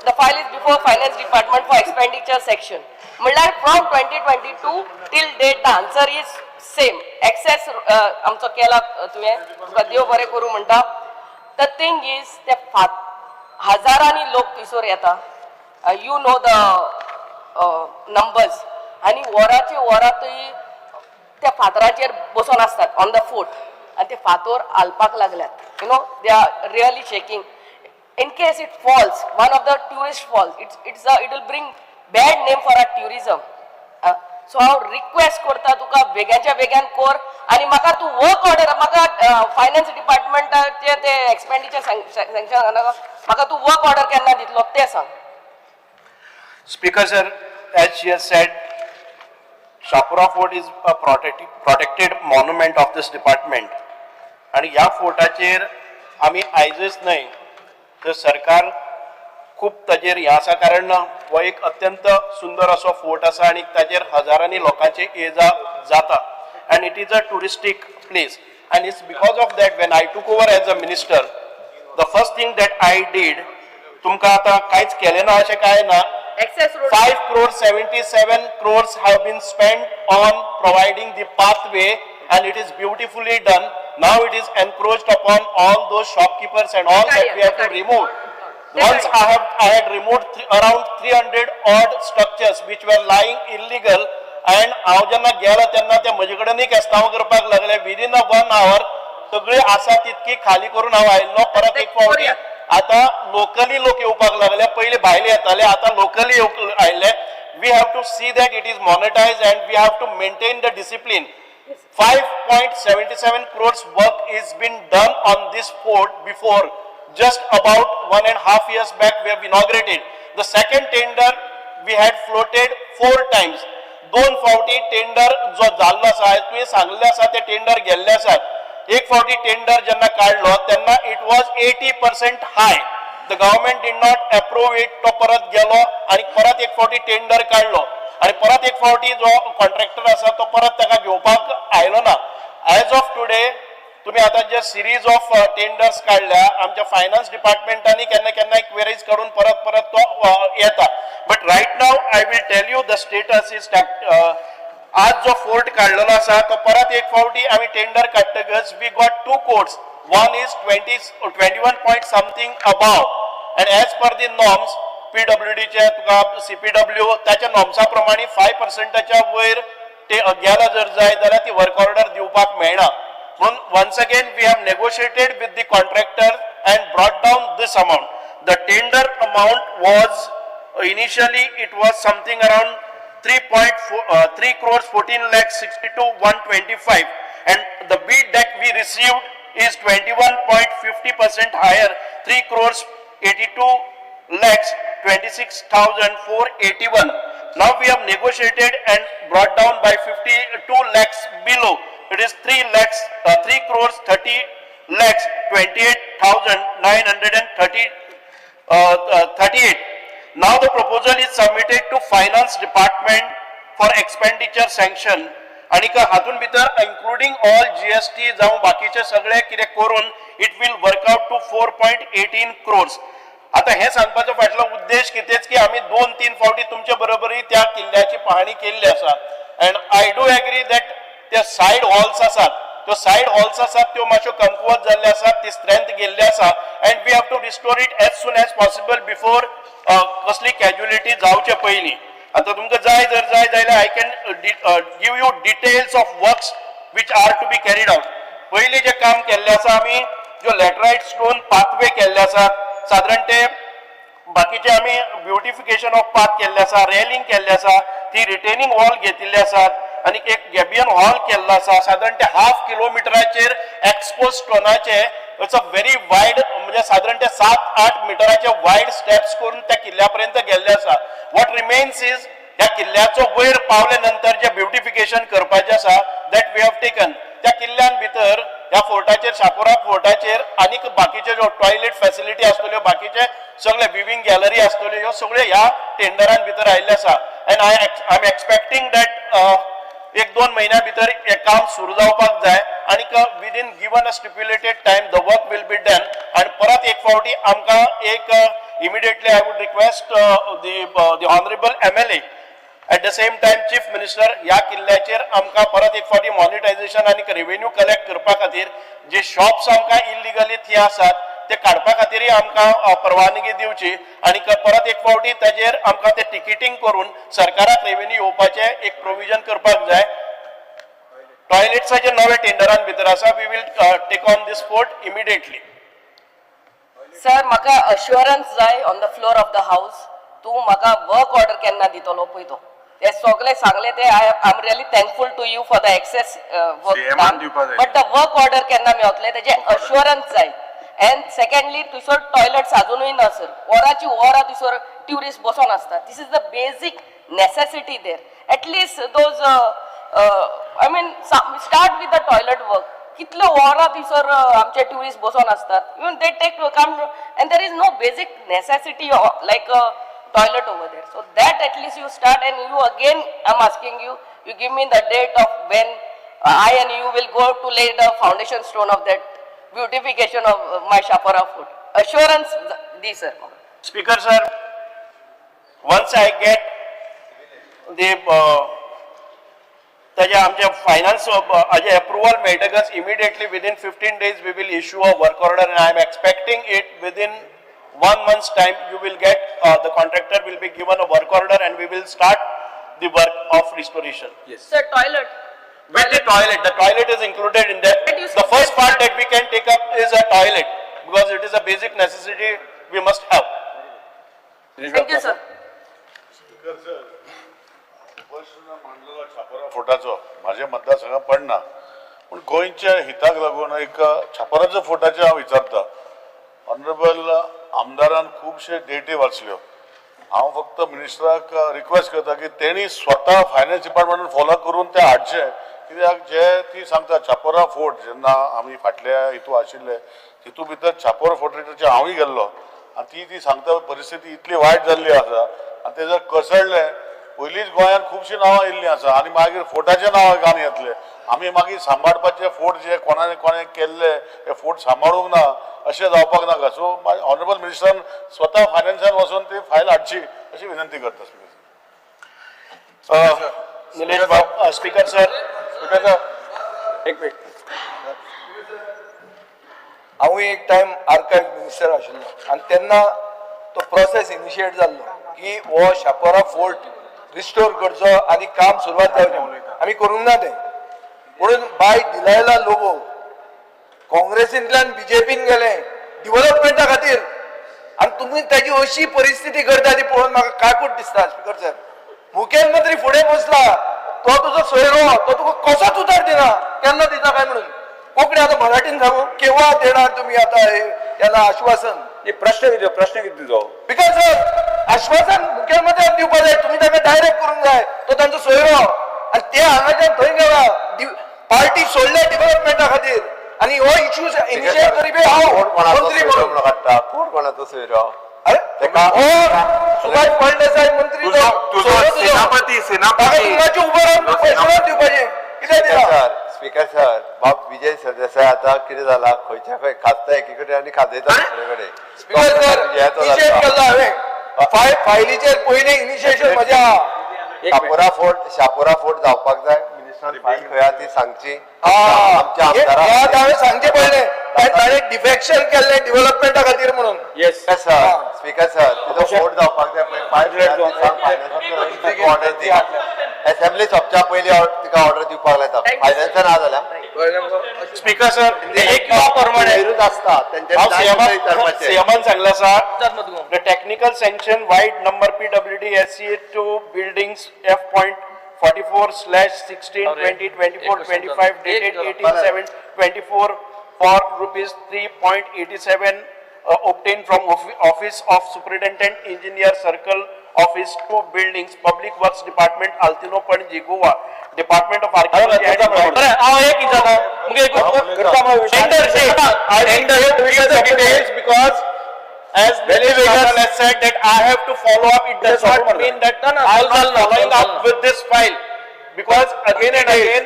the file is before finance department for expenditure sanction. म्हणल्यार from 2022 till date the answer is same. Access आमचो केला तुवें, तुका देव बरें करूं म्हणटा. The thing is ते फात हजारांनी लोक थंयसर येता, you know the numbers, आनी वरांची वरां थंय त्या फातराचेर बसून आसतात ऑन the fort, आनी ते फातोर हालपाक लागल्यात. They are really shaking. In case it falls, one of the tourist falls, it will bring bad name for our tourism. So हांव रिक्वेस्ट करता तुका, बेग्याच्या बेग्यान कर आनी म्हाका तूं वर्क ऑर्डर, म्हाका फायनान्स डिपार्टमेंटाचे ते एक्सपेंडिचर सँक्शन नाका, म्हाका तूं वर्क ऑर्डर केन्ना दितलो तें सांग. Speaker sir, as she has said, Chapora Fort is a protected monument of this department. आणि ह्या फोर्टाचेर आमी आयजच न्हय तर सरकार खूब ताजेर हें आसा, कारण हो एक अत्यंत सुंदर असो फोर्ट आसा आनी ताजेर हजारांनी लोकांचे ये जा जाता and it is a touristic place. And it's because of that, when I took over as a minister, the first thing that I did, तुमकां आतां कांयच केलें ना अशें कांय ना. Access road. 5 crores 77 crores have been spent on providing the pathway and it is beautifully done. Now it is encroached upon all those shopkeepers and all that we have to remove. Once I had removed around 300 odd structures which were lying illegal, and हांव जेन्ना गेलो तेन्ना ते म्हजे कडेनूय केस्तांव करपाक लागले. Within a one hour सगळी आसा तितकी खाली करून हांव आयिल्लो. परत एक फावटी आता लोकली लोक येवपाक लागले. पयलीं भायले येताले, आता लोकली येवंक आयले. We have to see that it is monetize and we have to maintain the discipline. 5.77 crores work is been done on this fort before. Just about 1.5 years back we have inaugurated. The second tender we had floated four times. दोन फावटी tender जो जाल्लो आसा, तुवें सांगल्लें आसा, ते tender गेल्ले आसा. एक फावटी टेंडर जेन्ना काडलो तेन्ना it was 80% high. The government did not approve it. तो परत गेलो आनी परत एक फावटी टेंडर काडलो आनी परत एक फावटी जो कॉन्ट्रॅक्टर आसा तो परत ताका घेवपाक आयलो ना. एज ऑफ टुडे तुम्ही आता जे सिरीज ऑफ टेंडर्स काडल्या, आमच्या फायनान्स डिपार्टमेंटांनी केन्ना केन्ना क्वेरीज करून परत परत तो येता. But right now I will tell you the status is, आज जो फोर्ट काडलेलो आसा तो परत एक फावटी आमी tender काडटकच we got two quotes. One is 20, 21 point something above, and as per the norms, पीडब्ल्यूडीचे तुका सीपीडब्ल्यू ताच्या नॉर्म्सा प्रमाणे 5 पर्संटाच्या वयर ते गेला जर जाय जाल्यार ती वर्क ऑर्डर दिवपाक मेळना. म्हणून once again we have negotiated with the contractor and brought down this amount. The tender amount was, initially it was something around 3.4, 3 crores 14 lakhs 62 125, and the bid that we received is 21.50% higher, 3 crores 82 lakhs 26,481. Now we have negotiated and brought down by 52 lakhs below. It is 3 lakhs, 3 crores 30 lakhs 28,930, 38. Now the proposal is submitted to finance department for expenditure sanction. आणि हातून भितर including all GST जावं बाकीचे सगळे कितें करून it will work out to 4.18 crores. आता हे सांगपाचो फाटलो उद्देश कितेंच की आमी 2-3 फावटी तुमचे बरोबरय त्या किल्ल्याची पाहणी केल्ली आसा. And I do agree that ते सायड हॉल्स आसात, त्यो सायड हॉल्स आसात त्यो मातश्यो कमकुवत जाल्ल्यो आसात, ती स्ट्रेंथ गेल्ली आसा and we have to restore it as soon as possible before कसली कॅज्युलिटी जावचे पयलीं. आतां तुमकां जाय जर जाय जाल्यार I can give you details of works which are to be carried out. पयलीं जें काम केल्लें आसा आमी, ज्यो लॅटरायट स्टोन पाथवे केल्ले आसात, सादारण ते बाकीचे आमी ब्युटिफिकेशन ऑफ पाथ केल्ले आसा, रेलिंग केल्ले आसा, ती रिटेनिंग वॉल घेतिल्ले आसात आनी एक गॅबियन हॉल केल्लो आसा. सादारण ते हाफ किलोमिटराचेर expose स्टोनाचे, it's a very wide, म्हणजे सादारण ते 7-8 मिटराचे वायड स्टेप्स करून त्या किल्ल्या पर्यंत गेल्ले आसा. What remains is ह्या किल्ल्याचो वयर पावले नंतर जे ब्युटिफिकेशन करपाचें आसा that we have taken. त्या किल्ल्यान भितर ह्या फोर्टाचेर, शापोरा फोर्टाचेर आनीक बाकीचे ज्यो टॉयलेट फॅसिलिटी आसतल्यो, बाकीचे सगळे विविंग गॅलरी आसतल्यो, ह्यो सगळ्यो ह्या टेंडरान भितर आयिल्ले आसा. And I am expecting that 1-2 म्हयन्या भितर हें काम सुरू जावपाक जाय आनीक within given a stipulated time the work will be done. आनी परत एक फावटी आमकां एक immediately I would request the honourable MLA, at the same time chief minister, ह्या किल्ल्याचेर आमकां परत एक फावटी मॉनिटायझेशन आनी रेवेन्यू कलेक्ट करपा खातीर जे शॉप्स आमकां इलिगली थंय आसात ते काडपा खातीरय आमकां परवानगी दिवची आनी परत एक फावटी ताजेर आमकां ते टिकेटींग करून सरकाराक रेवेन्यू येवपाचें एक प्रोविजन करपाक जाय. टॉयलेट्साचे नवे टेंडरान भितर आसा. We will take on this fort immediately. Sir, म्हाका अश्युरन्स जाय on the floor of the house, तूं म्हाका वर्क ऑर्डर केन्ना दितलो पळय. तो ते सगळे सांगले ते I am really thankful to you for the excess work, CM आन दिवपा जाय. बट the work order केन्ना मेवतले तेजे अश्युरन्स जाय. अँड सेकंडली, थंयसर टॉयलट्स अजुनूय ना सर. वराची वरां थंयसर ट्युरिस्ट बसोन आसता. This is the basic necessity there. At least those, I mean, start with the toilet work. कितल्यो वरां थंयसर आमचे ट्युरिस्ट बसोन आसतात. Even they take come and there is no basic necessity like toilet over there. So that at least you start, and you again, I'm asking you, you give me the date of when I and you will go to lay the foundation stone of that beautification of my Chapora Fort. Assurance the sir. Speaker sir, once I get the ताजे आमचे finance हाजे approval मेळटकच immediately within 15 days we will issue a work order and I am expecting it within one month's time. You will get, the contractor will be given a work order and we will start the work of restoration. Sir, toilet. With the toilet is included in that. But you The first part that we can take up is a toilet because it is a basic necessity we must have. Thank you, sir. प्रश्न मांडलेलो छापोरा फोर्टाचो म्हाज्या मतदारसंघात पडना, पूण गोंयच्या हिताक लागून एक छापोराच्या फोर्टाचें हांव विचारता. ऑनरेबल आमदारान खुबशे डेटी वाचल्यो. हांव फक्त मिनिस्टराक रिक्वेस्ट करता की तेणी स्वता फायनान्स डिपार्टमेंटान फॉलो करून ते हाडचे, कित्याक जे ती सांगता छापोरा फोर्ट, जेन्ना आमी फाटल्या हितू आशिल्ले तितू भितर छापोरा फोर्टाचेर हांवूय गेल्लो आनी ती ती सांगता परिस्थिती इतली वायट जाल्ली आसा आनी ते जर कोसळ्ळे, पयलींच गोंयांत खुबशीं नांवां येयल्लीं आसा आनी मागीर फोर्टाचें नांव गावन येतलें. आमी मागीर सांबाळपाचे फोर्ट जे कोणाने कोणें केल्ले हे फोर्ट सांबाळूंक ना अशें जावपाक नाका. सो ऑनरेबल मिनिस्टरान स्वता फायनान्सान वचून ती फायल हाडची अशी विनंती करता. निलेश बाब, स्पीकर सर. स्पीकर सर, एक मिनिट. हांवूय एक टायम आर्कायव मिनिस्टर आशिल्लो आनी तेन्ना तो प्रोसेस इनिशिएट जाल्लो की हो शापोरा फोर्ट रिस्टोर करचो आनी काम सुरवात जावचें म्हणून. आमी करूंक ना तें. म्हणून बाय डिलायला लोबो काँग्रेसींतल्यान बीजेपीन गेले डिव्हलपमेंटा खातीर आनी तुमी ताजी अशी परिस्थिती करता ती पळोवन म्हाका काकूट दिसता. स्पीकर सर, मुखेलमंत्री फुडें बसला, तो तुजो सोयरो, तो तुका कसोच उतार दिना. केन्ना दिता काय म्हणून. कोंकणी आतां मराठीन सांगू, केव्हा देणार तुम्ही आता हे याला आश्वासन? हे प्रश्न कितें, प्रश्न कितें तुजो? Because sir, आश्वासन मुख्यमंत्र्यान दिवपा जाय. तुमी ताका डायरेक्ट करूंक जाय. तो तांचो सोयरो आनी ते हांगाच्यान थंय गेला, पार्टी सोडल्या डेव्हलपमेंटा खातीर आनी हो इश्यू इनिशिएट करी बी हांव कोण कोणाचो मंत्री सोयरो म्हणून. म्हणून काडटा? कोण कोणाचो सोयरो? अरे, तेका हो सुभाष फळदेसाय मंत्री तुजो तुजो सेनापती सेनापती तुमचे उबो रावन एश्युरन्स दिवपाचें कितें दिलां? सर, स्पीकर सर, बाब विजय सरदेसाय आतां कितें जाला, खंयच्या खंय खाजता एकी कडेन आनी खाजयता दुसरे कडेन. स्पीकर सर, विजयाचो इनिशिएट जाता. केल्लो हांवें फाय फायलीचेर पयलीं इनिशिएशन म्हजें आहा. शापोरा फोर्ट, शापोरा फोर्ट जावपाक जाय. मिनिस्टरान फायल खंय आहा ती सांगची आमच्या हे आमदाराक. हांवें सांगचें पडलें कारण ताणें डिफेक्शन केल्लें डेव्हलपमेंटा खातीर म्हणून. Yes sir, speaker sir, तिचो फोर्ट जावपाक जाय. पळय फायल खंय आहा ती सांग. फायनान्स ऑर्डर दी. असेंब्ली सोंपच्या पयलीं तिका ऑर्डर दिवपाक लायता. फायनान्सर ना जाल्यार स्पीकर सर, एक लॉ प्रमाणे वयरूच आसता हांव तेंच्यांनी विचारपाचें. सीएमान सांगलें आसा, विचार मत गो. The technical sanction vide number PWD SCA 2 buildings F point 44/16 अरे, 2024 एक 25 question dated झाला. 18/7/24 for rupees 3.87 obtained from Office of Superintendent Engineer Circle Office 2 buildings Public Works Department Altino Panaji Goa Department of Archaeology and Environment. बरें, हांव एक विचारता मुगे एक tender I will give the details because as Mr. Chairman has said that I have to follow up, it does not mean that No, no, I am not solve झालं ना, following solve up झालं. with this file. Because again and again,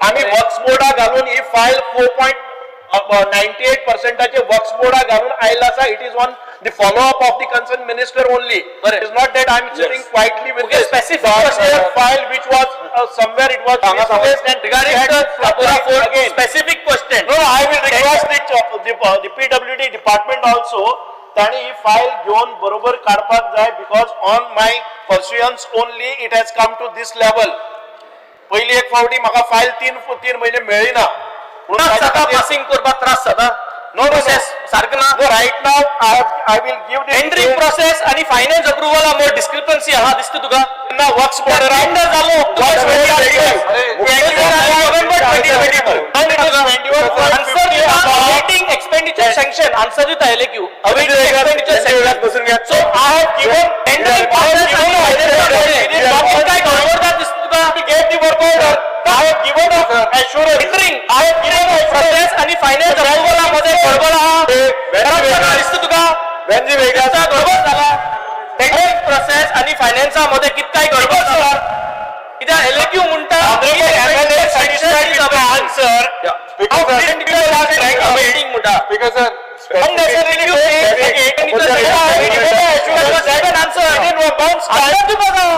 आम्ही works बोर्डा घालून ही file 4.98 पर्सेंटाचे works बोर्डा घालून आयला आसा. It is on the follow up of the concern minister only. बरें. It is not that I am sitting quietly with Okay, this. specific The question. earlier file which was somewhere it was misplaced and Regarding we had the to Chapora apply Fort, again. specific question. No, I will request the PWD department also, ताणी ही file घेवन बरोबर काडपाक जाय because on my pursuance only it has come to this level. पयली एक फावटी म्हाका file तीन म्हयने मेळ्ळी ना. म्हणून त्रास ताच्या जाता खातीर- पासिंग करपाक त्रास जाता. No, no, no. Process सारकें ना. No, right now I will give the tendering process आणि फायनान्स अप्रुव्हला मोर डिस्क्रिपन्सी आहा दिसता तुका. ना वर्क्स बोर्डर टेंडर जालो ऑक्टोबर नोव्हेंबर 2022. आन्सर दिता अवेटिंग एक्सपेंडिचर सँक्शन. आन्सर दिता LAQ awaiting expenditure sanction. बसून घ्या. So I have given tendering process आणि फायनान्स काय गडबड दिसता तुका. Gave the work order. I have given a assurance. Tendering I have given process आणि फायनान्स अप्रुव्हला मध्ये गडबड आहा. करप्शन दिसता तुका. वेंजी वेगास. दिसता गडबड जाला. टेंडरिंग प्रोसेस आणि फायनान्सा मध्ये कितकाय गडबड जाला. कित्याक एलएक्यू म्हणटा MLA satisfied with my answer. Speaker sir, awaiting म्हणटा. Speaker sir, Unnecessarily you say answer. Answer दिवपाक जाय.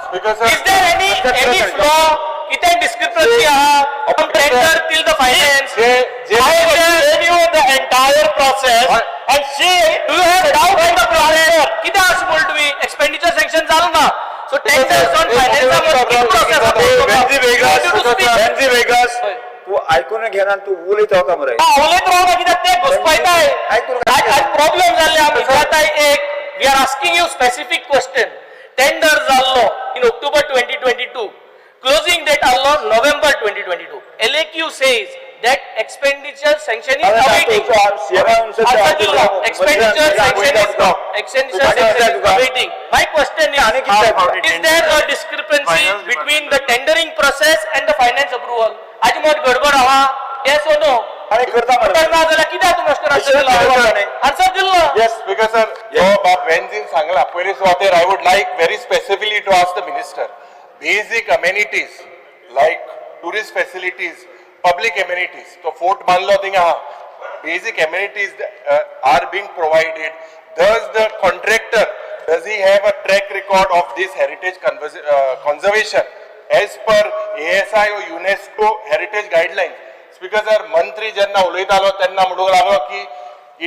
Speaker sir, Is there any flaw? कितें discrepancy आहा from tender till the finance? J J I have explained you the entire process and she Do you have doubt in the process? कितें अशें म्हणटा तुमी? Expenditure sanction जालो ना. So tenders on finance कितें process आहा? Venzy Vegas, You to speak. Venzy Vegas, तू आयकून घेना, तू उलयत रावता मरे. हा, उलयत रावना कित्याक ते घुसपायताय. आयकून आज आज प्रॉब्लेम जाल्ले आमी विचारताय एक, we are asking you specific question. Tender जाल्लो in October 2022, closing date आहलो November 2022. LAQ says that expenditure sanction is awaiting. Expenditure sanction is expenditure sanction is awaiting. My question is, is there a discrepancy between the tendering process and the finance approval? आज मोठ गडबड आहा, yes or no? आनी करता मरे. तर ना जाल्यार कित्याक तुमी अशें करून आन्सर दिलो? आन्सर दिलो. Yes, speaker sir, जो बाब वेन्झीन सांगला पयले सुवातेर I would like very specifically to ask the minister, basic amenities like tourist facilities, public amenities, तो फोर्ट बांदलो थिंगा आहा, basic amenities are being provided. Does the contractor, does he have a track record of this heritage conservation as per ASI or UNESCO heritage guidelines? Speaker sir, मंत्री जेन्ना उलयतालो तेन्ना म्हणूंक लागलो की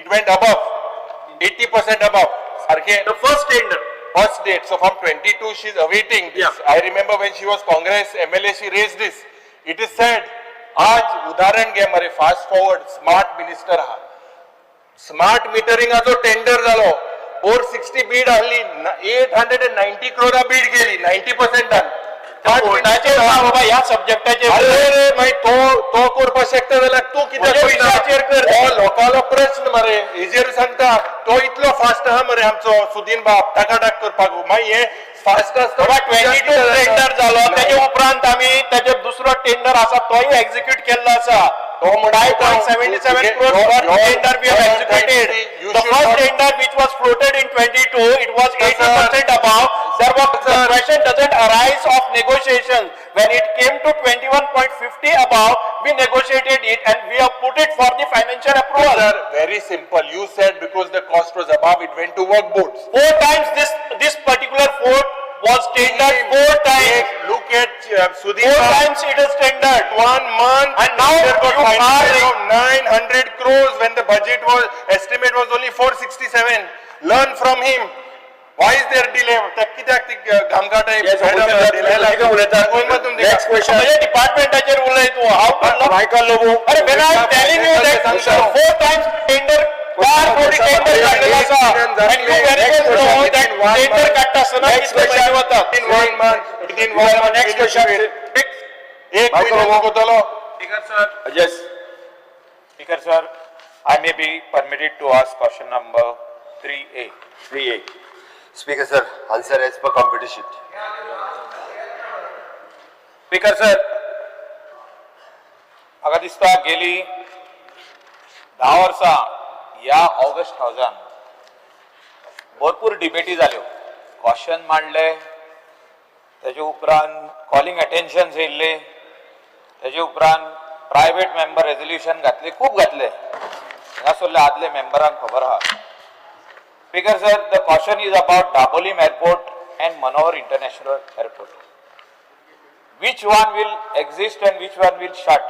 it went above 80% above सारखे. The first tender. First date. So from 22 she is awaiting this. Yeah. I remember when she was Congress MLA she raised this. It is said, आज उदाहरण घे मरे, फास्ट फॉरवर्ड स्मार्ट मिनिस्टर आहा, smart मिटरिंगाचो tender जालो, 460 बीड आहली, 890 क्रोरा बीड गेली, 90% done. कोर्टाचेर ना बाबा ह्या सब्जेक्टाचेर. अरे रे मागीर तो तो करपाक शकता जाल्यार तूं कित्याक म्हज्या पळयना? विशयाचेर कर. हो लोकांलो प्रश्न मरे, हेजेर सांगता तो इतलो फास्ट आहा मरे आमचो सुदीन बाब टाकाटाक करपाक. मागीर हे फास्ट आसता. बाबा 22 टेंडर जालो, तेजे उपरांत आमी तेजे दुसरो टेंडर आसा तोय एक्झिक्यूट केल्लो आसा. तो म्हणटा 5.77 crores for tender we have executed. You The should first not- tender which was floated in 22, it was 80% above. There was, the question doesn't arise of negotiation. When it came to 21.50 above, we negotiated it and we have put it for the financial approval. Sir, very simple. You said because the cost was above, it went to work boards. Four times this particular fort was tendered, four times. Look at Sudhir. Four times it is tendered. One month. And now there got you are- finalized of 900 crores when the budget was, estimate was only 467. Learn from him. Why is there delay? त्या कित्याक ती घामघाट आहे? Yes, Madam, delay लागला. Next question. म्हणजे डिपार्टमेंटाचेर उलय तूं. How to know? Michael Lobo. अरे when I am telling you that four times tender, चार कोटी टेंडर काडलेलो आसा and you very well know that tender काडटा आसतना Next कितले पयशे question. वतात. Within one month, within one month. Next question. एक Michael महिन्यात Lobo. होतलो. Yes. Speaker sir, I may be permitted to ask question number 3A. 3A. Speaker sir, answer as per computer sheet. Speaker sir, म्हाका दिसता गेली 10 वर्सां ह्या August हावजान भरपूर डिबेटी जाल्यो. क्वेश्चन मांडले, तेजे उपरांत कॉलिंग अटेन्शन येयल्ले, तेजे उपरांत प्रायवेट मेंबर रेजोल्युशन घातले, खूब घातले. हांगासरले आदले मेंबरांक खबर आहा. Speaker sir, the question is about Dabolim airport and Manohar international airport. Which one will exist and which one will shut,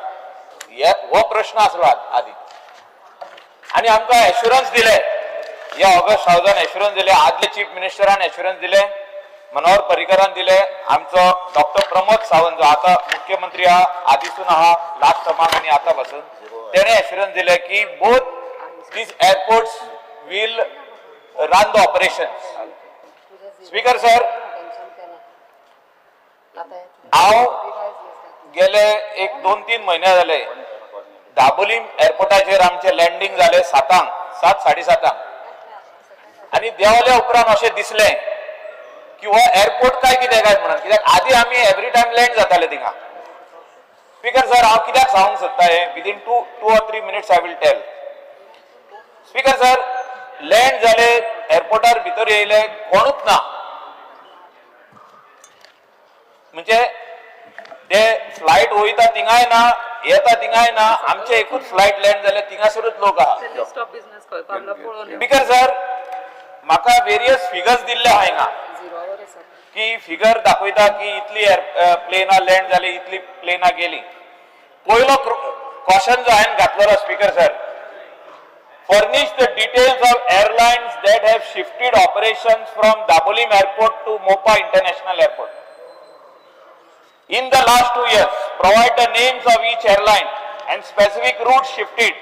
हो प्रश्न आसलो आदी. आनी आमकां एश्युरन्स दिले, ह्या ऑगस्ट हावजान एश्युरन्स दिले, आदले चीफ मिनिस्टरान एश्युरन्स दिले, मनोहर पर्रीकरान दिले, आमचो डॉक्टर प्रमोद सावंत जो आतां मुख्यमंत्री आहा, आदीसून आहा, लास्ट टर्माक आनी आतां पासून, तेणें एश्युरन्स दिले की both these airports will run the operations. Speaker sir, हांव गेले एक 2-3 म्हयने जाले दाबोलीम एअरपोर्टाचेर आमचें लँडींग जालें 7, 7, 7:30 आनी देंवल्या उपरांत अशें दिसलें की हो एअरपोर्ट काय कितें काय म्हणून, कित्याक आदी आमी एवरी टायम लँड जाताले थिंगा. स्पीकर सर, हांव कित्याक सांगूंक सोदता हें, within 2 or 3 minutes I will tell. Speaker sir, land जाले, एअरपोर्टार भितर येयले, कोणूच ना. म्हणजे ते फ्लायट वयता थिंगाय ना, येता थिंगाय ना, आमचे एकूच फ्लायट लँड जाले थिंगासरूच लोक आहा. स्पीकर सर, म्हाका वेरियस फिगर्स दिल्ले आहा हिंगा, की फिगर दाखयता की इतली प्लेनां लँड जाली, इतली प्लेनां गेली. पयलो क्वेश्चन जो हांवें घातलेलो speaker sir, furnish the details of airlines that have shifted operations from Dabolim Airport to Mopa International Airport. In the last 2 years, provide the names of each airline and specific routes shifted.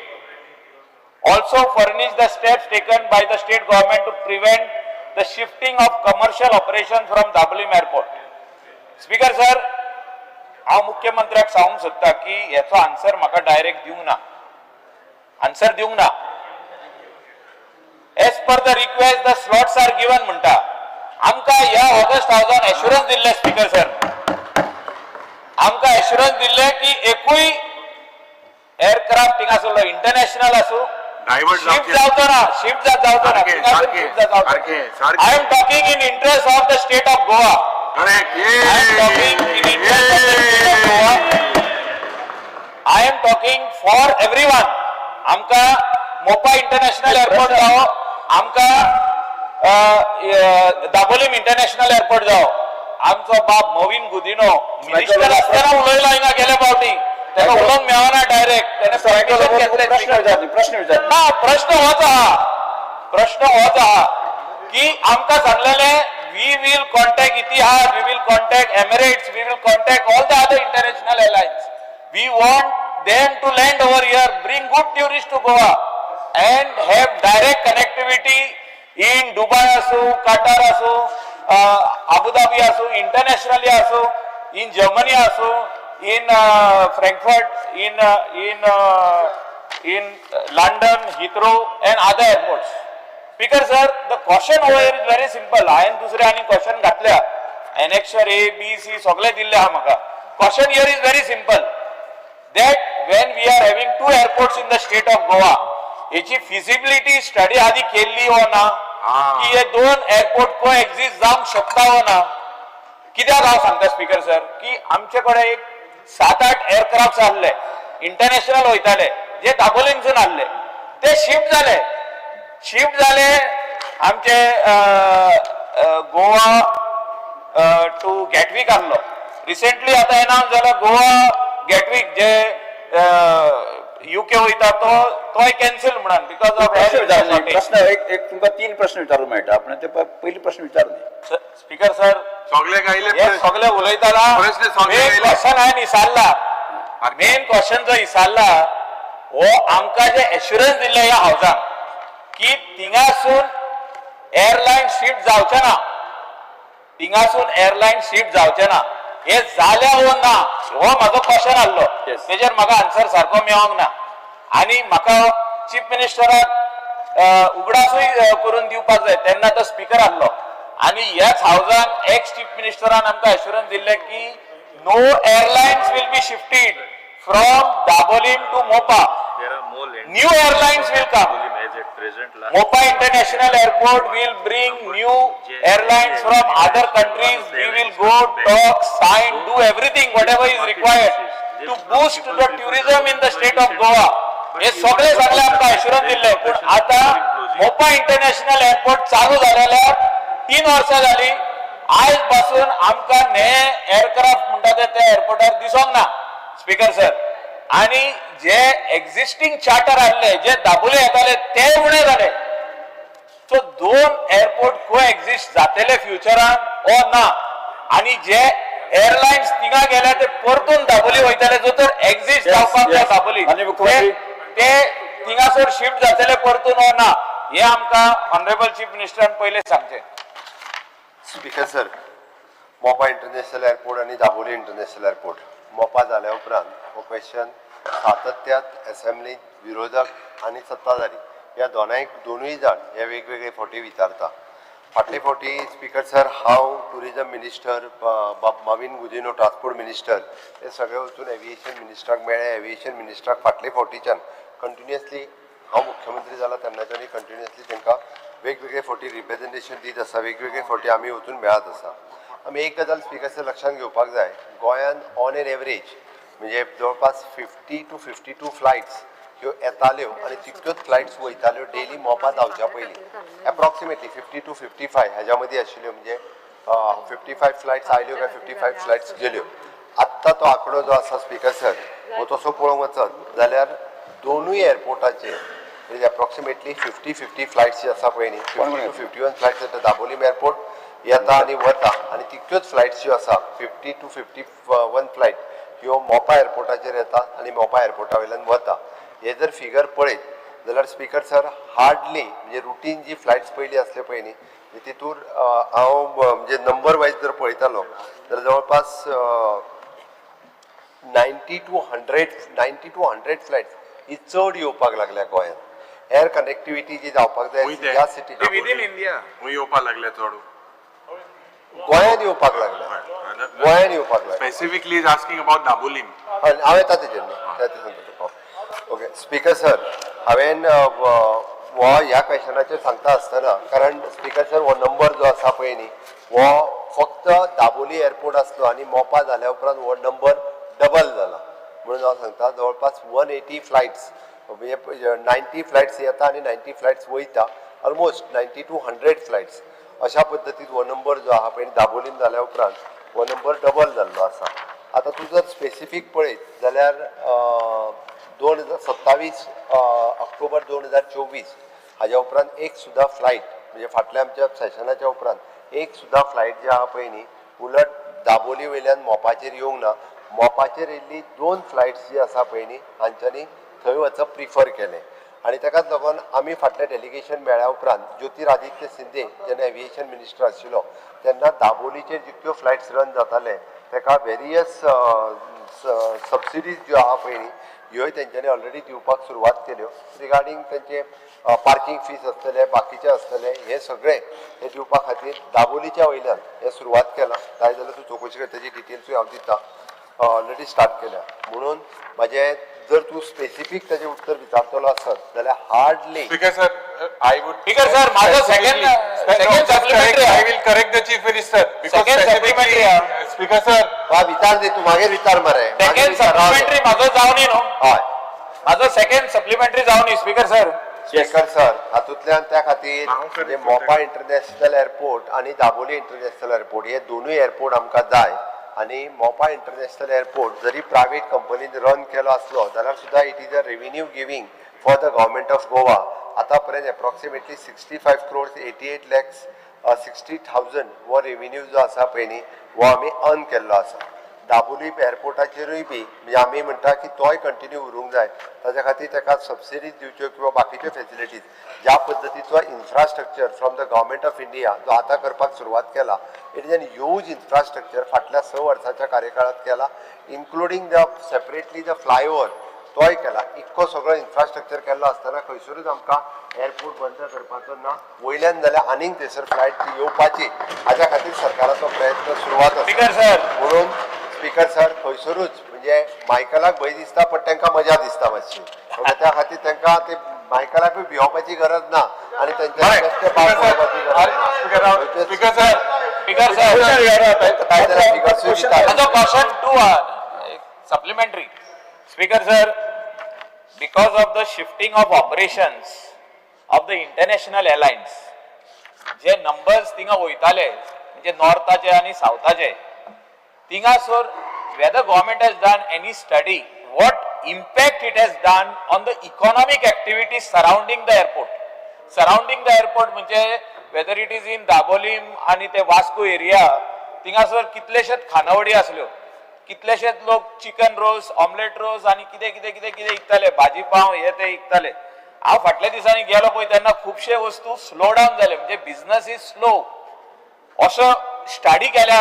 Also furnish the steps taken by the state government to prevent the shifting of commercial operations from Dabolim Airport. Speaker sir, हांव मुख्यमंत्र्याक सांगूंक सोदता की हेचो answer म्हाका direct दिवंक ना, answer दिवंक ना. As per the request the slots are given म्हणटा. आमकां ह्या ऑगस्ट हावजान एश्युरन्स दिल्ले स्पीकर सर, आमकां एश्युरन्स दिल्ले की एकूय एअरक्राफ्ट थिंगासरलो इंटरनॅशनल आसूं शिफ्ट जावचो ना, शिफ्ट जावचो ना. I am talking in interest of the state of Goa. Correct. I am talking in interest of the state of Goa. I am talking for everyone. आमकां Mopa international airport जावो, आमकां Dabolim international airport जावो. आमचो बाब मोविन Gudino minister आसतना उलयलो हिंगा गेले फावटी, तेका उलोवंक मेळना डायरेक्ट, तेणे परमिशन घेतलें. प्रश्न विचार. ना, प्रश्न होच आहा, प्रश्न होच आहा की आमकां सांगलेलें we will contact Etihad, we will contact Emirates, we will contact all the other international airlines. We want them to land over here, bring good tourists to Goa and have direct connectivity in Dubai आसूं, Qatar आसूं, Abu Dhabi आसूं, internationally आसूं, in Germany आसूं, in Frankfurt, in London, Heathrow and other airports. Speaker sir, the question over here is very simple. हांवें दुसरे आनी question घातल्या, annexure ए, बी, C सगळे दिल्ले आहा म्हाका. Question here is very simple, that when we are having two airports in the state of Goa, हेची feasibility study आधी केल्ली हो ना, की हे दोन एअरपोर्ट को एक्झिस्ट जावंक शकता हो ना? कित्याक हांव सांगता स्पीकर सर, की आमचे कडेन एक 7-8 एअरक्राफ्ट आहले, इंटरनॅशनल वयताले, जे दाबोलींसून आहले, ते शिफ्ट जाले, शिफ्ट जाले आमचे गोवा टू गॅटवीक आहलो. रिसेंटली आतां एनाउन्स जाला गोवा गॅटवीक जे युके वयता तो तोय कॅन्सल म्हणून because of प्रश्न विचार, प्रश्न एक एक तुमकां तीन प्रश्न विचारूंक मेळटा, आपण ते पयली प्रश्न विचार न्ही. स्पीकर सर, सगळे गायले. हे सगळे उलयतना प्रश्न सगळे मेन आयले. क्वेश्चन हांवें विचारला, मेन क्वेश्चन जो विचारला हो आमकां जे एश्युरन्स दिल्ले ह्या हावजान की थिंगासून एअरलायन शिफ्ट जावचे ना, थिंगासून एअरलायन शिफ्ट जावचे ना, हे जाल्या वो ना, हो म्हाजो क्वेश्चन आहलो. तेजेर म्हाका आन्सर सारको मेळोंक ना. आनी म्हाका चीफ मिनिस्टराक उगडासूय करून दिवपाक जाय, तेन्ना तो स्पीकर आहलो आनी ह्याच हावजान एक्स चीफ मिनिस्टरान आमकां एश्युरन्स दिल्लें की no airlines will be shifted from Dabolim to Mopa, new airlines will come. Mopa International Airport will bring new airlines from other countries. We will go talk, sign, do everything whatever is required to boost the tourism in the state of Goa. हे सगळे सगळे आमकां assurance दिल्ले, पूण आतां Mopa international airport चालू जालेल्यार 3 वर्सां जाली, आयज पासून आमकां ने एअरक्राफ्ट म्हणटा ते त्या एअरपोर्टार दिसोंक ना स्पीकर सर. आणि जे एक्झिस्टिंग चार्टर आहले जे दाबोली येताले ते उणे जाले. सो दोन एअरपोर्ट को एक्झिस्ट जातले फ्युचरान ओ ना, आणि जे एअरलायन्स थिंगा गेल्या ते परतून दाबोली वयतले, जो तर एक्झिस्ट जावपाक जाय दाबोली, माननीय मुख्यमंत्री. ते थिंगासर शिफ्ट जातले परतून ओ ना, हे आमकां ऑनरेबल चीफ मिनिस्टरान पयले सांगचे. Speaker sir, Mopa international airport आनी दाबोली इंटरनॅशनल एअरपोर्ट मोपा जाल्या उपरांत हो क्वेश्चन सातत्यात एसेंब्लीत विरोधक आनी सत्ताधारी ह्या दोनाय दोनूय जाण हे वेगवेगळे फावटी विचारता. फाटले फावटी स्पीकर सर, हांव टुरिजम मिनिस्टर, बाब माविन गुदिन्हो ट्रान्सपोर्ट मिनिस्टर, हे सगळे वचून एविएशन मिनिस्टराक मेळ्ळे. एविएशन मिनिस्टराक फाटले फावटीच्यान कंटिन्युअसली, हांव मुख्यमंत्री जाला तेन्नाच्यान कंटिन्युअसली तांकां वेगवेगळे फावटी रिप्रेजेंटेशन दीत आसा, वेगवेगळे फावटी आमी वचून मेळत आसा. आमी एक गजाल स्पीकर सर लक्षांत घेवपाक जाय, गोंयान ऑन एन एवरेज म्हणजे जवळपास 50 to 52 flights ह्यो येताल्यो आनी तितक्योच फ्लायट्स वयताल्यो डेली मोपा जावच्या पयलीं. एप्रॉक्सिमेटली 50 टू 55 ह्याच्या मदीं आशिल्ल्यो, म्हणजे 55 फ्लायट्स आयल्यो काय 55 फ्लायट्स गेल्यो. आत्तां तो आंकडो जो आसा स्पीकर सर, हो तसो पळोवंक वचत जाल्यार दोनूय एअरपोर्टाचेर एप्रॉक्सिमेटली 50-50 फ्लायट्स जी आसा पळय न्ही, 50 टू 51 फ्लायट्स येता दाबोलीम एअरपोर्ट येता आनी वता, आनी तितक्योच फ्लायट्स ज्यो आसा 50 टू 51 फ्लायट ह्यो मोपा एअरपोर्टाचेर येता आनी मोपा एअरपोर्टा वयल्यान वता. हे जर फिगर पळयत जाल्यार स्पीकर सर, हार्डली म्हणजे रुटीन जी फ्लायट्स पयलीं आसल्यो पळय न्ही, तितूर हांव म्हणजे नंबर वायज जर पळयतालो जाल्यार जवळपास 90 to 100 flights ही चड येवपाक लागल्या गोंयांत. एअर कनेक्टिविटी जी जावपाक जाय खंय ते? ह्या सिटी विदीन इंडिया. खंय येवपाक लागले चड? गोंयांत येवपाक लागल्या, गोंयांत येवपाक लागल्या. Specifically is asking about Dabolim. हांव येता तेजेर न्ही, ते सांगता तुका. ओके स्पीकर सर, हांवें हो ह्या क्वेश्चनाचेर सांगता आसतना, कारण स्पीकर सर हो नंबर जो आसा पळय न्ही, हो फक्त दाबोली एअरपोर्ट आसलो आनी मोपा जाल्या उपरांत हो नंबर डबल जाला म्हणून हांव सांगता. जवळपास 180 फ्लायट्स, म्हणजे 90 फ्लायट्स येता आनी 90 फ्लायट्स वयता, ऑलमोस्ट 90 टू 100 फ्लायट्स अशा पद्दतीन हो नंबर जो आहा पळय, दाबोलीन जाल्या उपरांत हो नंबर डबल जाल्लो आसा. आतां तूं जर स्पेसिफीक पळयत जाल्यार 2027 ऑक्टोबर 2024 हाज्या उपरांत एक सुद्दां फ्लायट, म्हणजे फाटल्या आमच्या सेशनाच्या उपरांत एक सुद्दां फ्लायट जी आहा पळय न्ही, उलट दाबोली वयल्यान मोपाचेर येवंक ना. मोपाचेर येयल्ली दोन फ्लायट्स जी आसा पळय न्ही, हांच्यांनी थंय वचप प्रिफर केलें. आनी ताकाच लागून आमी फाटलें डेलिगेशन मेळ्ळ्या उपरांत ज्योतिरादित्य शिंदे जेन्ना एविएशन मिनिस्टर आशिल्लो तेन्ना दाबोलीचेर जितक्यो फ्लायट्स रन जाताले ताका वेरियस सबसिडीज ज्यो आहा पळय न्ही, ह्योय तेंच्यांनी ऑलरेडी दिवपाक सुरवात केल्यो. रिगार्डींग तेंचे पार्कींग फीस आसतले, बाकीचे आसतले, हे सगळे हे दिवपा खातीर दाबोलीच्या वयल्यान हे सुरवात केलां. जाय जाल्यार तूं चवकशी कर, तेजी डिटेल्सूय हांव दिता. ऑलरेडी स्टार्ट केल्या. म्हणून म्हाजें जर तूं स्पेसिफीक ताजें उत्तर विचारतलो आसत जाल्यार hardly. Speaker sir, I would Speaker sir, माझं second supplementary I will correct the chief minister. Second supplementary speaker sir, वा विचार दी, तूं मागीर विचार मरे. सेकंड सप्लिमेंटरी म्हाजो जावनी न्हू. हय. म्हाजो सेकंड सप्लिमेंटरी जावनी स्पीकर सर. स्पीकर सर, हातूंतल्यान त्या खातीर म्हणजे मोपा इंटरनॅशनल एअरपोर्ट आनी दाबोली इंटरनॅशनल एअरपोर्ट हे दोनूय एअरपोर्ट आमकां जाय. आनी मोपा इंटरनॅशनल एअरपोर्ट जरी प्रायवेट कंपनीन रन केलो आसलो जाल्यार सुद्दां it is a revenue giving for the government of Goa. आतां पर्यंत approximately 65 crores 88 lakhs 60 thousand हो रेव्हेन्यू जो आसा पळय न्ही, हो आमी अर्न केल्लो आसा. दाबोली एअरपोर्टाचेरूय बी म्हणजे आमी म्हणटा की तोय कंटिन्यू उरूंक जाय. ताच्या खातीर ताका सबसिडीज दिवच्यो किंवा बाकीच्यो फेसिलिटीज, ज्या पद्दतीचो infrastructure from the government of India जो आतां करपाक सुरवात केला, it is an huge infrastructure. फाटल्या 6 वर्साच्या कार्यकाळात केला, including the separately the flyover तोय केला. इतको सगळो इन्फ्रास्ट्रक्चर केल्लो आसतना खंयसरूच आमकां एअरपोर्ट बंद करपाचो ना. वयल्यान जाल्यार आनीक थंयसर फ्लायट येवपाची, हाज्या खातीर सरकाराचो प्रयत्न सुरवात आसा. Speaker sir. म्हणून स्पीकर सर, खंयसरूच म्हणजे मायकलाक भंय दिसता, पण तांकां मजा दिसता मातशी. ओके, त्या खातीर तांकां ते मायकलाकूय भियोवपाची गरज ना आनी तेंच्या बेश्टे पास पळोवपाची गरज ना. Speaker sir. Speaker sir. काय जाल्यार फिगर्सूय दिता. म्हाजो question to supplementary, speaker sir. Because of the shifting of operations of the international airlines, J numbers थिंगा वयताले, म्हणजे नॉर्थाचे आनी सावथाचे थिंगासर, whether government has done any study what impact it has done on the economic activities surrounding the airport? Surrounding the airport म्हणजे whether it is in Dabolim आणि ते Vasco area, थिंगासर कितलेशेच खानावळी आसल्यो, कितलेशेच लोक चिकन रोस, ऑमलेट रोस आनी कितें कितें कितें कितें विकताले, भाजी पाव हे ते विकताले. हांव फाटल्या दिसांनी गेलो पळय तेन्ना खुबशे वस्तू स्लो डावन जाले, म्हणजे बिझनस is slow. असो स्टडी केल्या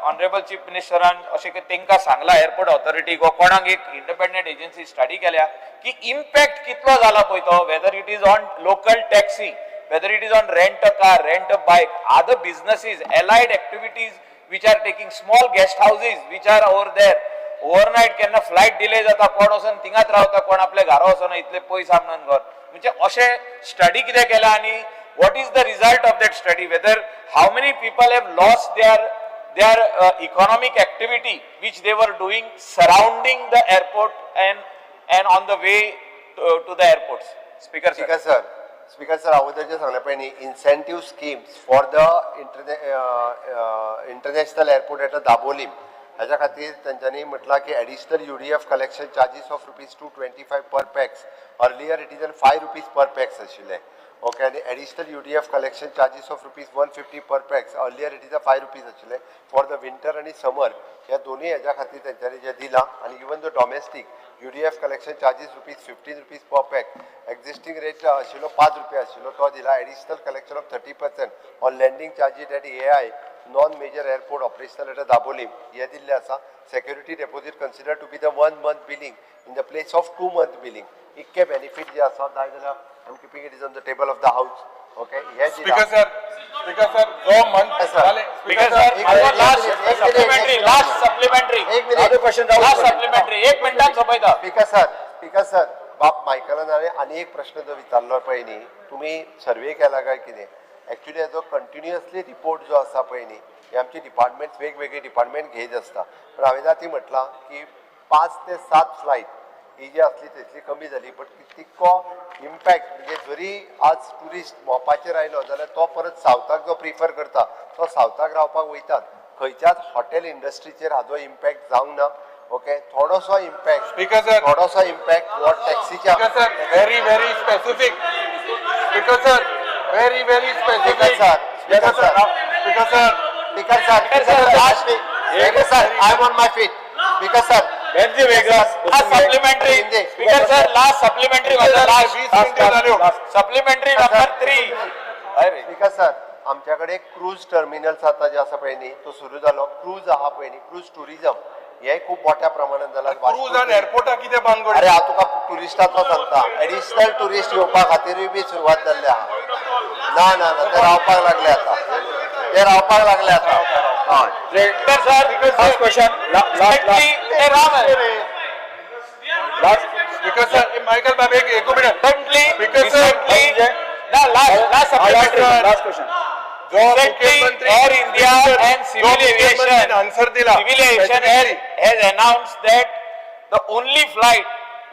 ऑनरेबल चीफ मिनिस्टरान, अशें तांकां सांगला एअरपोर्ट ऑथॉरिटीक वा कोणाक एक इंडिपेंडंट एजन्सी स्टडी केल्या की इम्पॅक्ट कितलो जाला पळय तो, whether it is on local taxi, whether it is on rent a car, rent a bike, other businesses, allied activities which are taking, small guest houses which are over there overnight. केन्ना flight delay जाता, कोण वचोन थिंगाच रावता, कोण आपल्या घरा वचोना, इतले पयस आमनान घर. म्हणजे अशें स्टडी कितें केला आनी what is the result of that study, whether how many people have lost their economic activity which they were doing surrounding the airport and on the way to the airports, speaker sir? Speaker sir, speaker sir, अगोदर जे सांगलें पळय न्ही, incentive schemes for the international airport at Dabolim, हाज्या खातीर तेंच्यांनी म्हटलां की additional UDF collection charges of ₹2.25 per pax. Earlier it is an ₹5 per pax आशिल्लें. Okay, आनी additional UDF collection charges of ₹150 per pax. Earlier it is a ₹5 आशिल्लें. For the winter आनी summer ह्या दोनूय हेज्या खातीर तेंच्यांनी जें दिलां. आनी even the domestic UDF collection charges ₹15 per pax, existing rate आशिल्लो 5 रुपया आशिल्लो, तो दिला. Additional collection of 30% on landing charges at AI non major airport operational at Dabolim हे दिल्ले आसा. Security deposit consider to be the one month billing in the place of 2 month billing. इतके benefit जे आसा जाय जाल्यार I am keeping it is on the table of the house. Okay, हे speaker sir, speaker sir, जो month sir. Speaker sir, माझो last supplementary, last supplementary. एक minute. Question. Last supplementary, एक मिनटान सोंपयता. स्पीकर सर, स्पीकर सर, बाब मायकलान हांवें आनी एक प्रश्न जो विचारलो पळय न्ही, तुमी सर्वे केला काय कितें? एक्चुली हेजो कंटिन्युअसली रिपोर्ट जो आसा पळय न्ही, हे आमचे डिपार्टमेंट, वेगवेगळे डिपार्टमेंट घेयत आसता. पण हांवें आतां म्हटलां की 5 ते 7 फ्लायट ही जी आसली तितली कमी जाली, बट तितको इम्पॅक्ट म्हणजे जरी आज ट्युरिस्ट मोपाचेर आयलो जाल्यार तो परत सावथाक जो प्रिफर करता तो सावथाक रावपाक वयतात. खंयच्याच हॉटेल इंडस्ट्रीचेर हाजो इम्पॅक्ट जावंक ना. ओके, थोडोसो इम्पॅक्ट स्पीकर सर. थोडोसो इम्पॅक्ट हो टॅक्सीच्या Speaker sir, very very specific. Speaker sir, very very speaker specific. Sir, speaker sir. Speaker sir. Speaker sir, sir, speaker sir, I am on my feet, speaker sir. Last supplementary, speaker sir, last supplementary माझा last. 20 मिनटं झाल्यो. Supplementary number 3. अरे. Speaker sir, आमच्या कडेन cruise terminals आतां जे आसा पळय न्ही, तो सुरू जालो. क्रूज आहा पळय न्ही, क्रूज टुरिजम हे खूब मोठ्या प्रमाणात जाला. क्रूज आणि एअरपोर्टाक कितें भानगड? अरे, हांव तुका ट्युरिस्टाचो सांगता. एडिशनल ट्युरिस्ट येवपा खातीरूय बी सुरवात जाल्ली आहा. ना ना ना, ते रावपाक लागले आतां, ते रावपाक लागले आतां. हय. Sir, last question last last last Speaker sir, Michael बाब एक एक minute. Recently, Speaker sir, recently, ना last last supplementary. Last question. जो Recently, मुख्यमंत्री Air India and Civil Aviation answer दिला Civil Aviation has announced that the only flight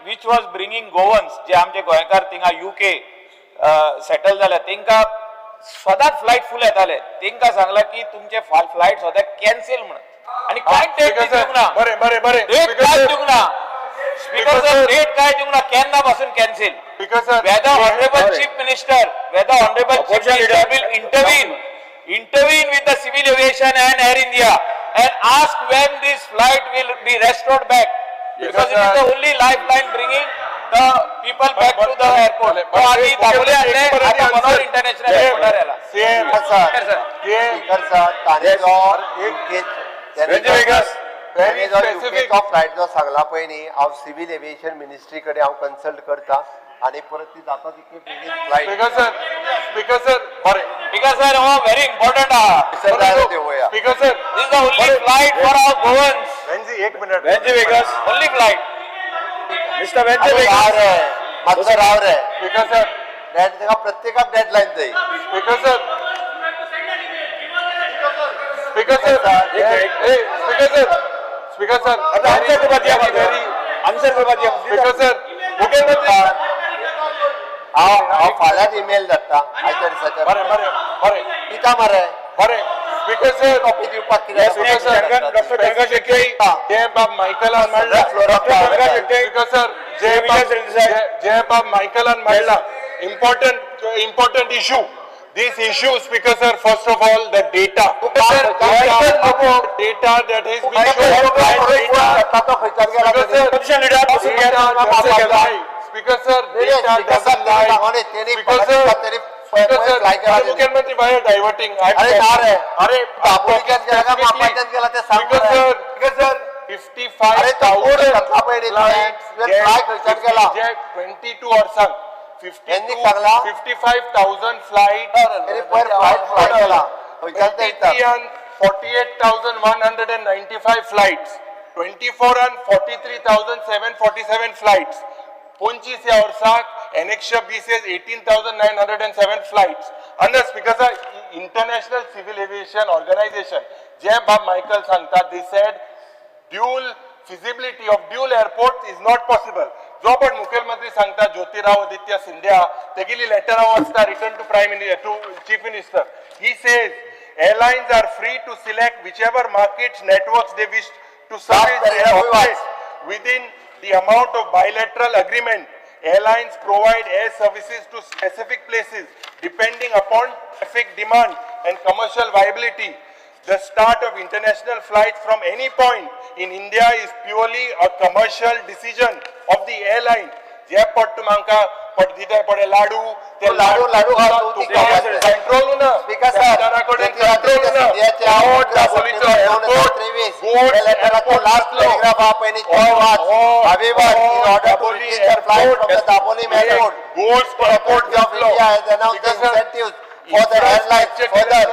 which was bringing Goans, जे आमचे गोंयकार थिंगा UK सेटल जाल्या तेंका सदांच फ्लायट फूल येताले, तेंका सांगला की तुमचे फ्लायट सद्याक कॅन्सील म्हणून आनी कांय डेट दिवंक ना. बरे बरे बरे. डेट काय दिवंक ना स्पीकर सर, डेट काय दिवंक ना केन्ना पासून cancel. Speaker sir, whether honorable chief minister, whether honorable chief Opposition minister leader. will intervene with the Civil Aviation and Air India and ask when this flight will be restored back, because it is the only lifeline bringing the people back to the airport. तो आधी दाखवले आणले, आता Manohar international एअरपोर्टार आला. Same sir, sir. Speaker sir, ताणें जो UK ताणें जो युकेचो फ्लायट जो सांगला पळय न्ही, हांव सिव्हील एव्हिएशन मिनिस्ट्री कडेन हांव कन्सल्ट करता आनी परत ती जाता तितली बेगीन flight. Speaker sir, speaker sir, बरे. Because sir, हो व्हेरी इम्पॉर्टंट आहा. Devaaya. Speaker sir, this is the only flight for our Goans. Venzy एक minute. Venzy Viegas. Only flight. Mister Venzy राव वेगस. रे, मातसो राव रे. स्पीकर सर, ताका प्रत्येकाक डेडलायन जाय. Speaker sir, speaker sir, speaker sir, speaker sir, answer करपा दिया, answer करपा दिया. स्पीकर सर, मुख्यमंत्री. हांव हांव फाल्यांच ईमेल धाडटा आयच्या दिसाच्या. बरे बरे बरे. दिता मरे. बरे. स्पीकर सर, कॉपी दिवपाक कितें. Speaker sir, doctor Ganga Shetty जे बाब मायकलान म्हणला, स्पीकर सर, जे बाब जे बाब मायकलान म्हणला, important important issue. This issue, speaker sir, first of all, the data. Data that has been shown. Speaker sir, data doesn't lie. Speaker sir, speaker sir, मुख्यमंत्री बाय diverting. अरे ना रे. अरे दापोलीच्यात गेला का मापाच्यात गेला ते सांग. स्पीकर सर, स्पीकर सर, 55,000 22 वर्सांक 55,000 फ्लायट, 48,195 फ्लायट्स, 24 and 43,747 flights. 25 ह्या वर्साक Annexure B says 18,907 flights. Under speaker sir, International Civil Aviation Organization जे बाब मायकल सांगता, they said dual feasibility of dual airport is not possible. जो पण मुख्यमंत्री सांगता ज्योतिराव आदित्य सिंधिया, तेगेली लेटर हांव वाचता, written to prime minister, to chief minister. He says airlines are free to select whichever markets networks they wish to service and operate within the amount of bilateral agreement. Airlines provide air services to specific places depending upon traffic demand and commercial viability. The start of international flights from any point in India is purely a commercial decision of the airline. जे पट तुमका पट दिता पडे लाडू, ते लाडू लाडू control ना. Speaker sir, control ना. Airport last paragraph हा पयलीं वाच. However, in order to retain the flight from the Dabolim airport, goals airport of India has announced the incentives for the airlines. Further,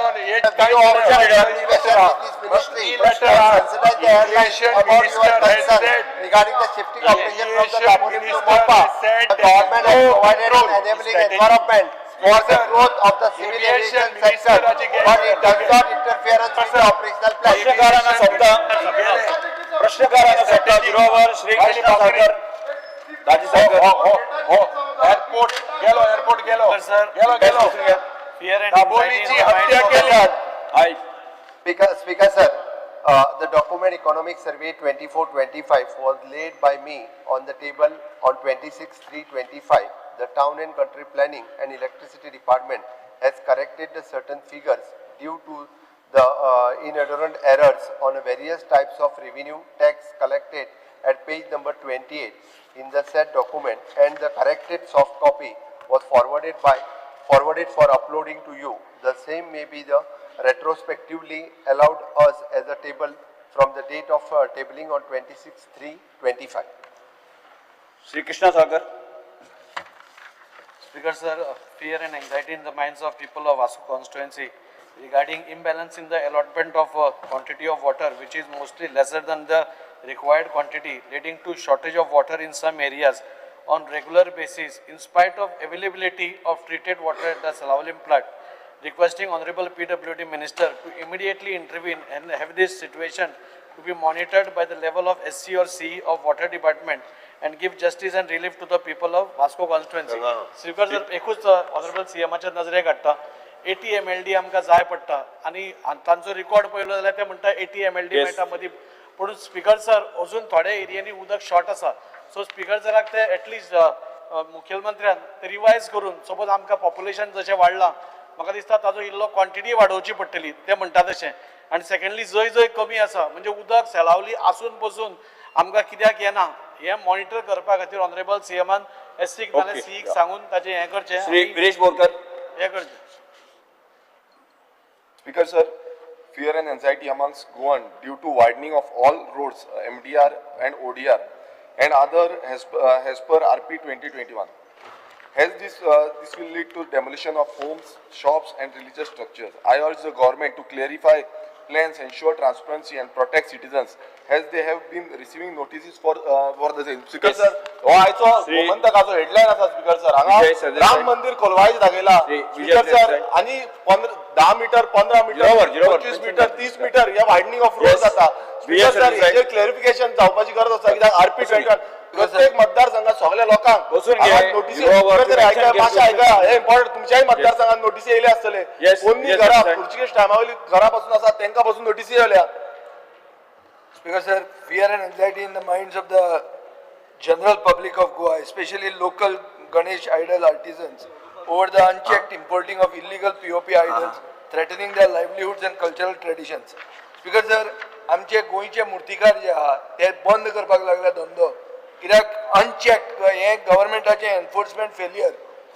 the Bureau of Aviation with this ministry has considered the airlines about your concern regarding the shifting operation from the Dabolim to Mopa. The government has provided an enabling environment for the growth of the civil aviation sector, but it does not interfere with the operational plan. प्रश्नकारांना सोपता, प्रश्नकारांना सोपता. झिरोवर Shri Krishna Sawkar, Daji Sawkar. Airport गेलो, airport गेलो, गेलो गेलो. दाबोलीची हत्या केली. Speaker sir, the document Economic Survey 24-25 was laid by me on the table on 26/3/25. The Town and Country Planning and Electricity Department has corrected the certain figures due to the inadvertent errors on various types of revenue tax collected at page number 28 in the said document, and the corrected soft copy was forwarded for uploading to you. The same may be the retrospectively allowed us as a table from the date of tabling on 26/3/25. Shri Krishna Savarkar. Speaker sir, fear and anxiety in the minds of people of Vasco constituency regarding imbalance in the allotment of quantity of water which is mostly lesser than the required quantity, leading to shortage of water in some areas on regular basis in spite of availability of treated water at the Salaulim plant, requesting Honorable PWD Minister to immediately intervene and have this situation to be monitored by the level of SC or CE of Water Department and give justice and relief to the people of Vasco constituency. Speaker sir, एकूच honourable सीएमाच्या नजरेक हाडटा, 80 MLD आमकां जाय पडटा आनी तांचो record पळयलो जाल्यार ते म्हणटा 80 MLD मेळटा मदीं, पूण स्पीकर सर अजून थोड्या एरियांनी उदक शॉर्ट आसा. सो स्पीकर सराक ते एटलिस्ट मुखेलमंत्र्यान ते रिवायज करून सपोज आमकां पॉप्युलेशन जशें वाडलां म्हाका दिसता ताजो इल्लो क्वॉन्टिटी वाडोवची पडटली ते म्हणटा तशें. आनी सेकंडली जंय जंय कमी आसा म्हणजे उदक सेलावली आसून पसून आमकां कित्याक येना हें मॉनिटर करपा खातीर ऑनरेबल सीएमान एससीक नाल्यार सीईक सांगून ताचें हें करचें. श्री विरेश बोरकर. हें करचें. Speaker sir, fear and anxiety amongst Goan due to widening of all roads, MDR and ODR and other as per RP 2021. As this will lead to demolition of homes, shops and religious structures. I urge the government to clarify plans, ensure transparency and protect citizens as they have been receiving notices for the same. Speaker sir, हो आयचो गोमंतकाचो headline आसा speaker sir, हांगा राम मंदिर कोलवाळी दाखयला speaker sir, आनी 10 metre 15 metre 25 metre 30 metre hey widening of road जाता. Speaker sir, हेजेर clarification जावपाची गरज आसा कित्याक आरपी 21 प्रत्येक मतदारसंघात सगळ्या लोकांक नोटीसी आयका हे इम्पॉर्टंट, तुमच्याय मतदारसंघात नोटीसी येयले आसतले. पोन्नी घरां पुर्तुगेज टायमा वयली घरां पासून आसा तेंकां पासून नोटीसी येयल्या. Speaker sir, fear and anxiety in the minds of the general public of Goa, especially local Ganesh idol artisans, over the unchecked importing of illegal POP idols, threatening their livelihoods and cultural traditions. Speaker sir, आमचे गोंयचे मुर्तीकार जे आहा ते बंद करपाक लागले धंदो, कित्याक अनचॅक हें गव्हर्मेंटाचें एनफोर्समेंट फेलियर.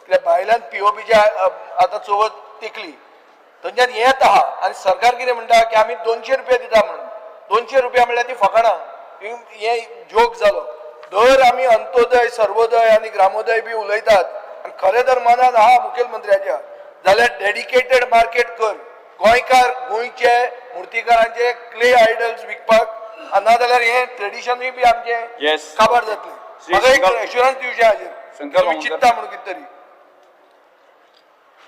कित्याक भायल्यान पीओपीचे आतां चवथ तेकली थंयच्यान येत आहा आनी सरकार कितें म्हणटा की आमी 200 रुपया दिता म्हणून. 200 रुपया म्हणल्यार ती फकाणां, हें जोक जालो. दर आमी अंत्योदय सर्वोदय आनी ग्रामोदय बी उलयतात आनी खरें तर मनान आहा मुखेलमंत्र्याच्या जाल्यार डेडिकेटेड मार्केट कर, गोंयकार गोंयचे मुर्तीकारांचे क्ले आयडल्स विकपाक, ना जाल्यार हें ट्रेडिशनूय बी आमचें काबार जातलें. म्हाका एक एश्युरन्स दिवचें हाजेर, तुमी चिंत्ता म्हणून कितें तरी.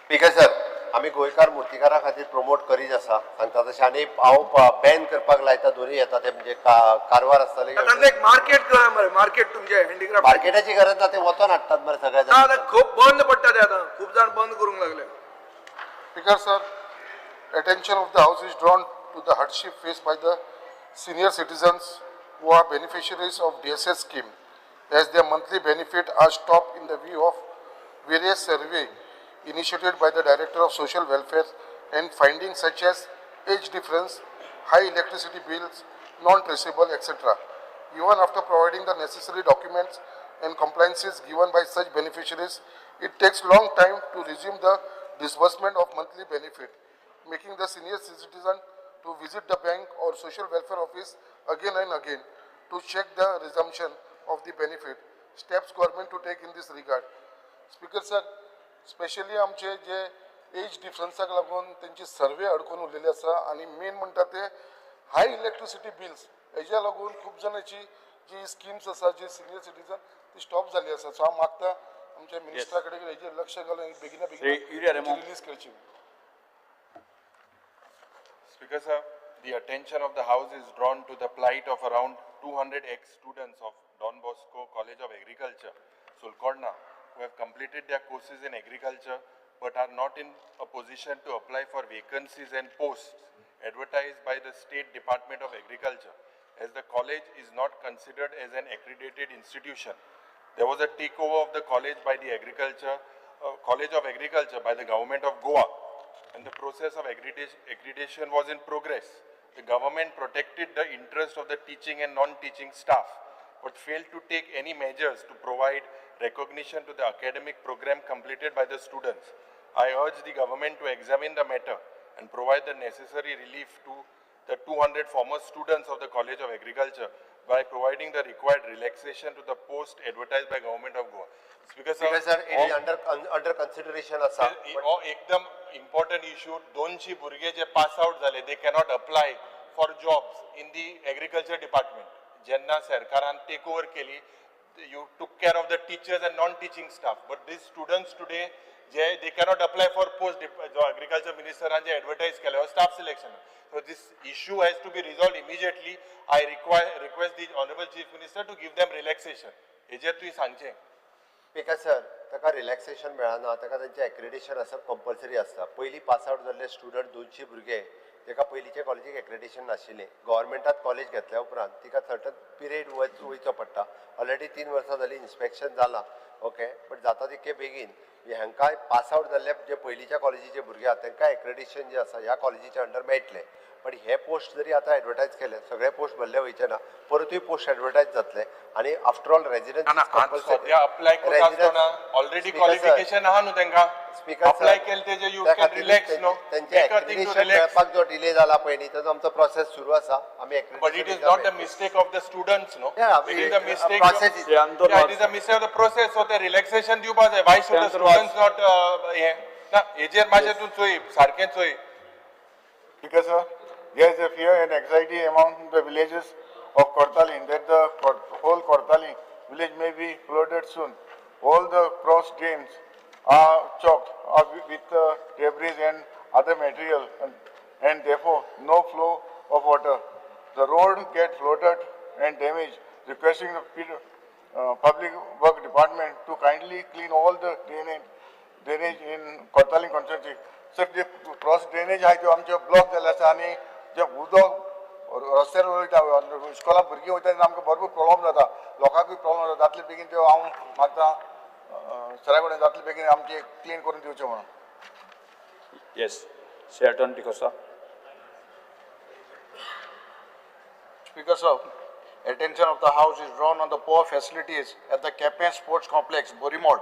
स्पीकर सर, आमी गोंयकार मुर्तीकारा खातीर प्रमोट करीत आसा सांगता तशें, आनी हांव बॅन करपाक लायता दोनूय येता ते म्हणजे कारवार आसतले. तांकां एक मार्केट करा मरे, मार्केट तुमचें हँडीक्राफ्ट मार्केटाची गरज ना, ते वचोन हाडटात मरे सगळे. ना, खूब बंद पडटा ते आतां, खूब जाण बंद करूंक लागले. Speaker sir, attention of the house is drawn to the hardship faced by the senior citizens who are beneficiaries of DSS scheme, as their monthly benefit are stopped in the view of various survey initiated by the Director of Social Welfare and findings such as age difference, high electricity bills, non-traceable, etc. Even after providing the necessary documents and compliances given by such beneficiaries, it takes long time to resume the disbursement of monthly benefit, making the senior citizen to visit the bank or social welfare office again and again to check the resumption of the benefit. Steps government to take in this regard. Speaker sir, specially आमचे जे as डिफरन्साक लागून तेंची survey अडकून उरलेली आसा आनी main म्हणटा ते हाय electricity bills हेज्या लागून खूब जाणांची जी स्किम्स आसा जी सिनियर सिटीजन ती स्टॉप जाल्ली आसा. सो हांव मागता आमच्या मिनिस्टरा कडेन हेजेर लक्ष घालून बेगिना बेगीन रिलीज करची. Speaker sir, the attention of the house is drawn to the plight of around 200 ex-students of Don Bosco College of Agriculture, Sulcorna, who have completed their courses in agriculture but are not in a position to apply for vacancies and posts advertised by the State Department of Agriculture, as the college is not considered as an accredited institution. There was a takeover of the college by the College of Agriculture by the government of Goa, and the process of accreditation was in progress. The government protected the interest of the teaching and non-teaching staff, but failed to take any measures to provide recognition to the academic program completed by the students. I urge the government to examine the matter and provide the necessary relief to the 200 former students of the College of Agriculture by providing the required relaxation to the post advertised by government of Goa. Speaker sir, it is under consideration asa. एकदम important issue. 200 भुरगे जे pass out जाले, they cannot apply for jobs in the agriculture department. जेन्ना सरकारान take over केली, you took care of the teachers and non teaching staff, but these students today J they cannot apply for post जो agriculture मिनिस्टरान जे advertise केले staff selection. So this issue has to be resolved immediately. I request the honourable Chief Minister to give them relaxation. हेजेर तुवें सांगचें. Speaker sir, ताका relaxation मेळना. ताका तेंचें accreditation आसप कंपल्सरी आसता. पयलीं पास आवट जाल्ले स्टुडंट 200 भुरगे, ताका पयलींचे कॉलेजीक एक्रेडिशन नाशिल्लें. गव्हर्मेंटात कॉलेज घेतल्या उपरांत तिका सर्टन पिरियड वयचो पडटा. ऑलरेडी 3 वर्सां जालीं, इन्स्पेक्शन जालां, ओके, बट जाता तितके बेगीन हांकां पास आवट जाल्ले जे पयलींच्या कॉलेजीचे भुरगे आहा, तांकां एक्रेडिशन जे आसा ह्या कॉलेजीच्या अंडर मेळटलें. बट हे पोस्ट जरी आतां एडवर्टायज केले, सगळे पोस्ट भरले वयचे ना, परतूय पोस्ट एडवर्टायज जातले आनी आफ्टर ऑल रेजिडन्स ना, आज सद्या अप्लाय करता आसतना ऑलरेडी क्वॉलिफिकेशन आहा न्हू तांकां. स्पीकर, अप्लाय केले तेजे you can relax न्हू. तेंचे एक्रेडिशन मेळपाक जो डिले जाला पळय न्ही, ताजो आमचो प्रोसेस सुरू आसा. आमी But it is not the mistake of the students, no? Yeah, It is the mistake. Process is- Yeah, it is a mistake of the process. So ते relaxation दिवपा जाय. Why should the students not हे? ना, हेजेर मातशें तूं चोय, सारकें चोय. Because there is a fear and anxiety among the villages of Cortalim that the whole Cortalim village may be flooded soon. All the cross drains are choked up with debris and other material and therefore no flow of water. The road get flooded and damaged, requesting the Public Work Department to kindly clean all the drainage in Cortalim constituency. Sir, J cross drainage आहा त्यो आमच्यो block जाल्ले आसा आनी जे उदक रस्त्यार वयता, इस्कोला भुरगीं वयता तेन्ना आमकां भरपूर प्रॉब्लम जाता, लोकांकूय प्रॉब्लम जाता. जातले बेगीन त्यो हांव मागता सरा कडेन, जातले बेगीन आमचे क्लीन करून दिवचें म्हणून. Yes, Shri Anton D'Costa. Speaker sir, attention of the House is drawn on the poor facilities at the Quepem Sports Complex, Borimol,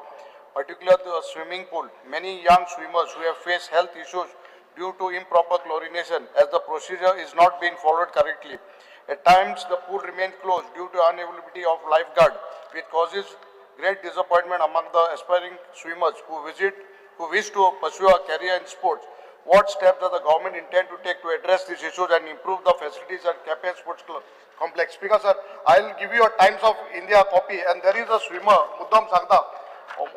particularly the swimming pool. Many young swimmers who have faced health issues due to improper chlorination, as the procedure is not being followed correctly. At times, the pool remains closed due to unavailability of lifeguard, which causes great disappointment among the aspiring swimmers who wish to pursue a career in sports. What steps does the government intend to take to address these issues and improve the facilities at Quepem Sports Club Complex? Speaker sir, I'll give you a Times of India copy, and there is a swimmer, मुद्दम सांगता,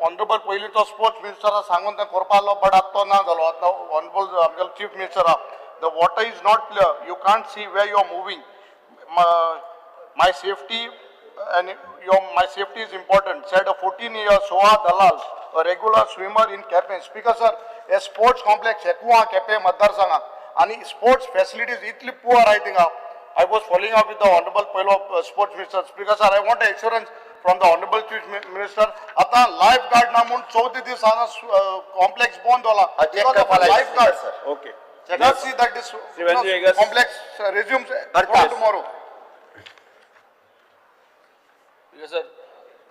honourable पयलीं तो sports मिनिस्टरा सांगून तें करपा आसलो, but आतां तो ना जालो. आतां ऑनरेबल आमगेलो चीफ मिनिस्टर आहा. The water is not clear, you can't see way you are moving. My safety and your my safety is important, said a 14-year Soha Dalal, a regular swimmer in Quepem. Speaker sir, a sports complex एकू केपें मतदारसंघात आणि sports facilities इतली poor आहे थिंगा. I was following up with the honorable पयलो sports minister. Speaker sir, I want assurance from the honorable chief minister. आता life guard ना म्हूण 14 दीस हांगा कॉम्प्लेक्स बंद जाला. Check करपा life guard sir. Okay. Just see that this Shri Venzy Viegas. Complex resumes करता. Tomorrow. Yes, sir.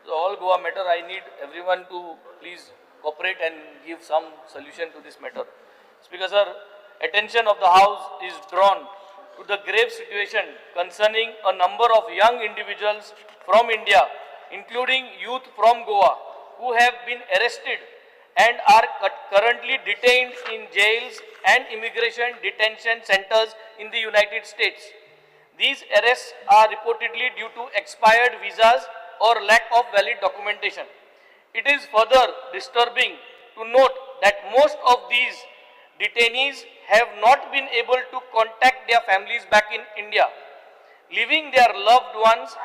So all Goa matter, I need everyone to please cooperate and give some solution to this matter. Speaker, sir, attention of the House is drawn to the grave situation concerning a number of young individuals from India, including youth from Goa, who have been arrested and are currently detained in jails and immigration detention centers in the United States. These arrests are reportedly due to expired visas or lack of valid documentation. It is further disturbing to note that most of these detainees have not been able to contact their families back in India, leaving their loved ones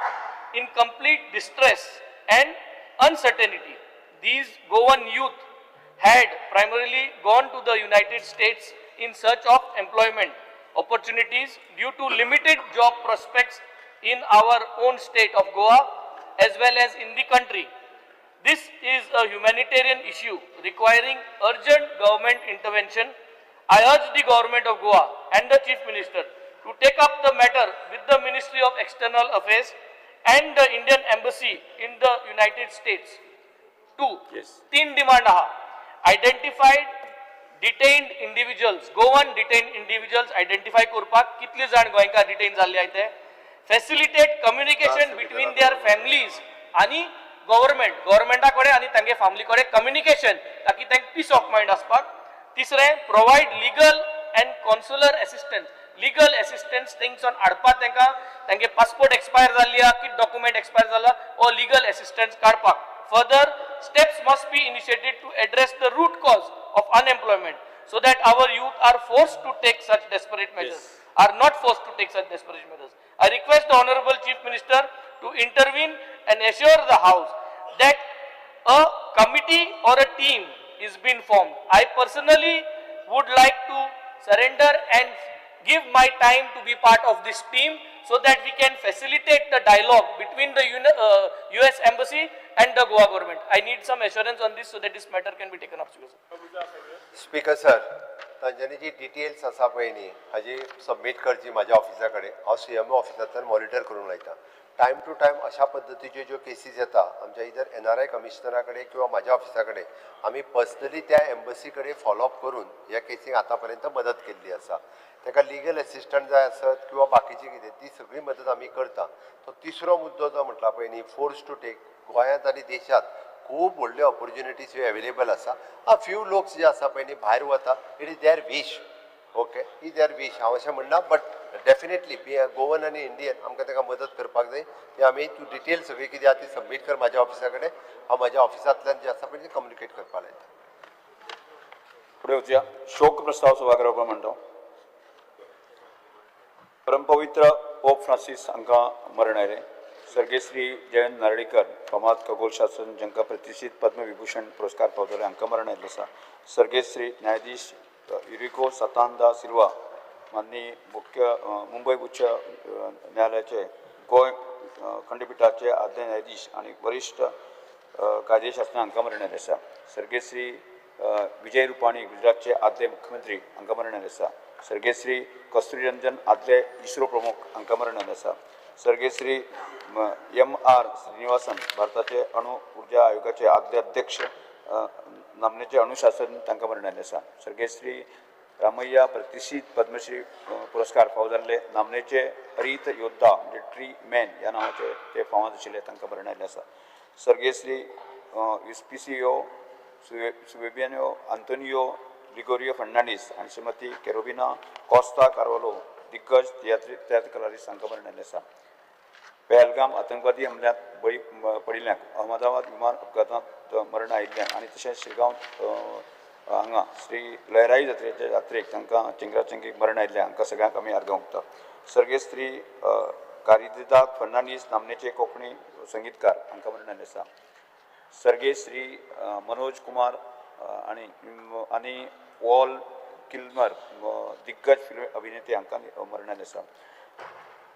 in complete distress and uncertainty. These Goan youth had primarily gone to the United States in search of employment opportunities due to limited job prospects in our own state of Goa as well as in the country. This is a humanitarian issue requiring urgent government intervention. I urge the government of Goa and the Chief Minister to take up the matter with the Ministry of External Affairs and the Indian Embassy in the United States. Two, Yes. तीन demand आहा. Identified detained individuals, Goan detained individuals identify करपाक, कितले जाण गोंयकार detain जाल्ले आहात ते, facilitate communication between their families आनी गव्हर्मेंट, गव्हर्मेंटा कडेन आनी तांगे फॅमिली कडेन कम्युनिकेशन, ताकी तांकां पीस ऑफ मायंड आसपाक. तिसरें, provide legal and consular assistance. Legal assistance थिंगसून हाडपाक तांकां, तांगे पासपोर्ट एक्सपायर जाल्ली आहा, कितें डॉक्युमेंट एक्सपायर जाला, हो लिगल एसिस्टन्स काडपाक. Further steps must be initiated to address the root cause of unemployment so that our youth are forced to take such desperate measures, are not forced to take such desperate measures. I request the Honorable Chief Minister to intervene and assure the House that a committee or a team is being formed. I personally would like to surrender and give my time to be part of this team so that we can facilitate the dialogue between the US Embassy and the Goa government. I need some assurance on this so that this matter can be taken up. Speaker sir, तांच्यांनी जी details आसा पळय न्ही हाजी submit करची म्हाज्या ऑफिसा कडेन. हांव सीएमओ ऑफिसांतल्यान मॉनिटर करूंक लायता. टायम टू टायम अशा पद्दतीच्यो ज्यो केसीस येता आमच्या इधर एनआरआय कमिशनरा कडेन किंवा म्हाज्या ऑफिसा कडेन, आमी पर्सनली त्या एम्बसी कडेन फॉलोअप करून ह्या केसींक आतां पर्यंत मदत केल्ली आसा. ताका लिगल एसिस्टंट जाय आसत किंवा बाकीची कितें, ती सगळी मदत आमी करता. तो तिसरो मुद्दो जो म्हटला पळय न्ही, फोर्स टू टेक, गोंयांत आनी देशांत खूब व्हडल्यो ऑपॉर्च्युनिटीज ह्यो एवेलेबल आसा. फ्यू लोक जे आसा पळय न्ही भायर वता, it is their wish, okay, is their wish. हांव अशें म्हणना, बट डेफिनेटली बी गोवन आनी इंडियन आमकां ताका मदत करपाक जाय. ती आमी तूं डिटेल सगळी कितें आहा ती सबमीट कर म्हाज्या ऑफिसा कडेन. हांव म्हाज्या ऑफिसांतल्यान जें आसा पळय तें कम्युनिकेट करपाक लायता. फुडें वचुया. शोक प्रस्ताव सभागृहा म्हणटा. परमपवित्र पोप फ्रांसीस हांकां मरण आयलें. सर्गेश्री जयंत नार्वेकर, फामाद खगोलशास्त्रज्ञ जांकां प्रतिश्ठीत पद्मविभूषण पुरस्कार फावो जालो, हांकां मरण आयिल्लें आसा. सर्गेश्री न्यायाधीश युरिको सतांदा सिल्वा, माननीय मुख्य मुंबय उच्च न्यायालयाचे गोंय खंडपिठाचे आदले न्यायाधीश आनी वरिश्ठ कायदेशास्त्रज्ञ हांकां मरण आयिल्लें आसा. सर्गेश्री विजय रुपाणी, गुजरातचे आदले मुख्यमंत्री, हांकां मरण आयिल्लें आसा. सर्गेश्री कस्तुरी रंजन, आदले इस्रो प्रमुख, हांकां मरण आयिल्लें आसा. सर्गेश्री एम.आर. श्रीनिवासन, भारताचे अणु ऊर्जा आयोगाचे आदले अध्यक्ष, नामनेचे अणुशास्त्रज्ञ, तांकां मरण आयिल्लें आसा. सर्गेश्री रामय्या, प्रतिष्ठीत पद्मश्री पुरस्कार फावो जाल्ले नामनेचे हरीत योद्धा म्हणजे ट्री मॅन ह्या नांवाचे ते फामाद आशिल्ले, तांकां मरण आयिल्लें आसा. सर्गेश्री युस्पिसियो सुवेबियानो आंतोनियो लिगोरियो फर्नांडीस आनी श्रीमती केरोबिना कॉस्ता कार्वालो, दिग्गज तियात्र कलारिस्ट, हांकां मरण आयिल्लें आसा. पेहलगाम आतंकवादी हमल्यांत बळी पडिल्ल्यांक, अहमदाबाद विमान अपघातांत मरण आयिल्ल्यांक आनी तशेंच शिरगांव हांगा श्री लयराई जात्रेच्या जात्रेक तांकां चिंगराचिंगीक मरण आयिल्लें, हांकां सगळ्यांक आमी आर्गां ओंपता. सर्गेस्त श्री कारिदाद फर्नांडीस, नामनेचे कोंकणी संगीतकार, हांकां मरण आयिल्लें आसा. सर्गेस्त श्री मनोज कुमार आनी आनी वॉल किल्मर, दिग्गज फिल्म अभिनेते, हांकां मरण आयिल्लें आसा.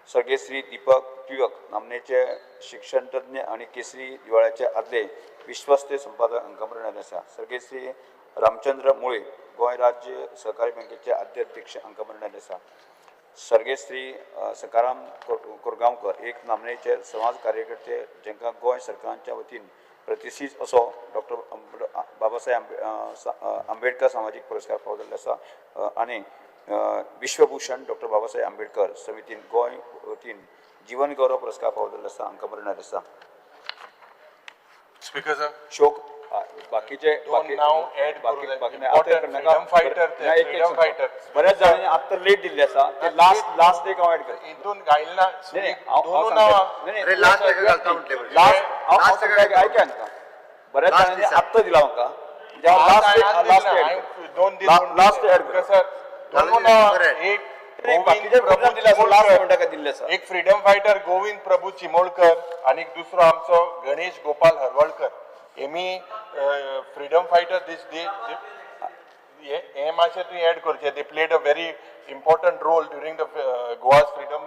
सर्गेस्त श्री दीपक टिळक, नामनेचे शिक्षणतज्ञ आनी केसरी दिवाळ्याचे आदले विश्वस्त संपादक, हांकां मरण आयिल्लें आसा. सर्गेस्त श्री रामचंद्र मुळे, गोंय राज्य सहकारी बँकेचे आद्य अध्यक्ष, हांकां मरण आयिल्लें आसा. सर्गेस्त श्री सकाराम कोरगांवकर, एक नामनेचे समाज कार्यकर्ते, जांकां गोंय सरकाराच्या वतीन प्रतिश्ठीत असो डॉक्टर बाबासाहेब आंबेडकर सामाजीक पुरस्कार फावो जाल्लो आसा आनी विश्वभूषण डॉक्टर बाबासाहेब आंबेडकर समितीन गोंय वतीन जीवन गौरव पुरस्कार फावो जाल्लो आसा, हांकां मरण आयिल्लें आसा. स्पीकर सर, शोक बाकीचे बऱ्याच जाणांनी आत्तां लेट दिल्ले आसा, ते लास्ट लास्ट एक हांव एड करता. हितून घायला लास्ट आयका न्हू, बऱ्याच जाणांनी आत्तां दिला म्हाका, लास्ट एड कर सर. एक एक फ्रीडम फायटर गोविंद प्रभू चिमोळकर आणि दुसरो आमचो गणेश गोपाल हरवळकर, हेमी फ्रीडम फायटर दीस हे मातशें तुवें एड करचें. They played a very important role during the Goa's freedom.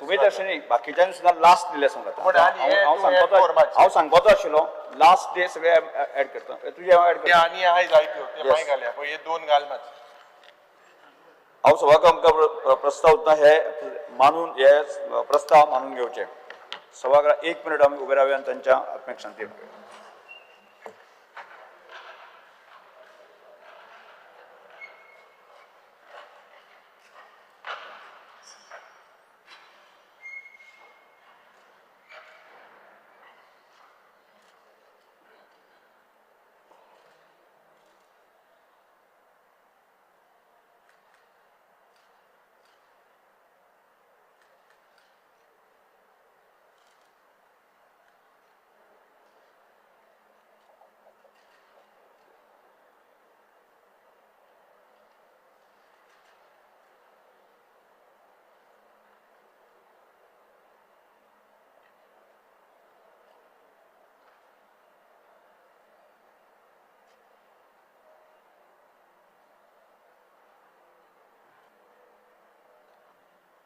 तुमी तशें न्ही, बाकीच्यांनी सुद्दां लास्ट दिल्लें सांगता. हांव सांगपाचो आशिल्लो लास्ट डे सगळे एड करता, तुजें हांव एड करता. आनी आहाय जायत्यो ते मागीर घालया, पळय हे दोन घाल मातशे. हांव सभागृह प्रस्ताव हे मानून, हे प्रस्ताव मानून घेवचे. सभागृह एक मिनिट आमी उबे रावया आनी तांच्या आत्म्याक शांती.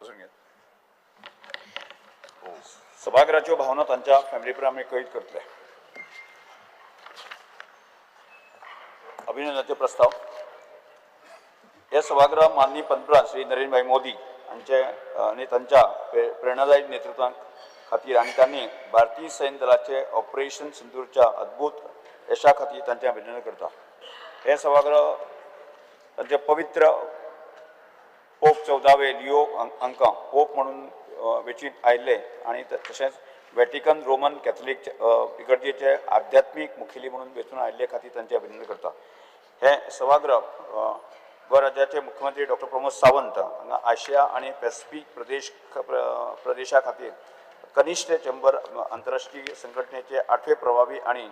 बसून घेत. सभागृहाच्यो भावना तांच्या फॅमिली प्रमाण आमी कळीत करतले. अभिनंदनाचे प्रस्ताव. हे सभागृह माननीय पंतप्रधान श्री नरेंद्रभाई मोदी हांचे आनी तांच्या प्रेरणादायी नेतृत्वा खातीर आनी तांणी भारतीय सैन्य दलाचे ऑपरेशन सिंदूरच्या अद्भुत यशा खातीर तांचें अभिनंदन करता. हे सभागृह तांचे पवित्र पोप 14वे लिओ हांकां पोप म्हणून वेंचीत आयिल्ले आनी तशेंच वॅटिकन रोमन कॅथलिक इगर्जेचे आध्यात्मीक मुखेली म्हणून वेंचून आयिल्ले खातीर तांचें अभिनंदन करता. हे सभागृह गोंय राज्याचे मुख्यमंत्री डॉक्टर प्रमोद सावंत हांगा आशिया आनी पॅसिफीक प्रदेशा खातीर कनिश्ठ चेंबर आंतरराष्ट्रीय संघटनेचे 8वे प्रभावी आनी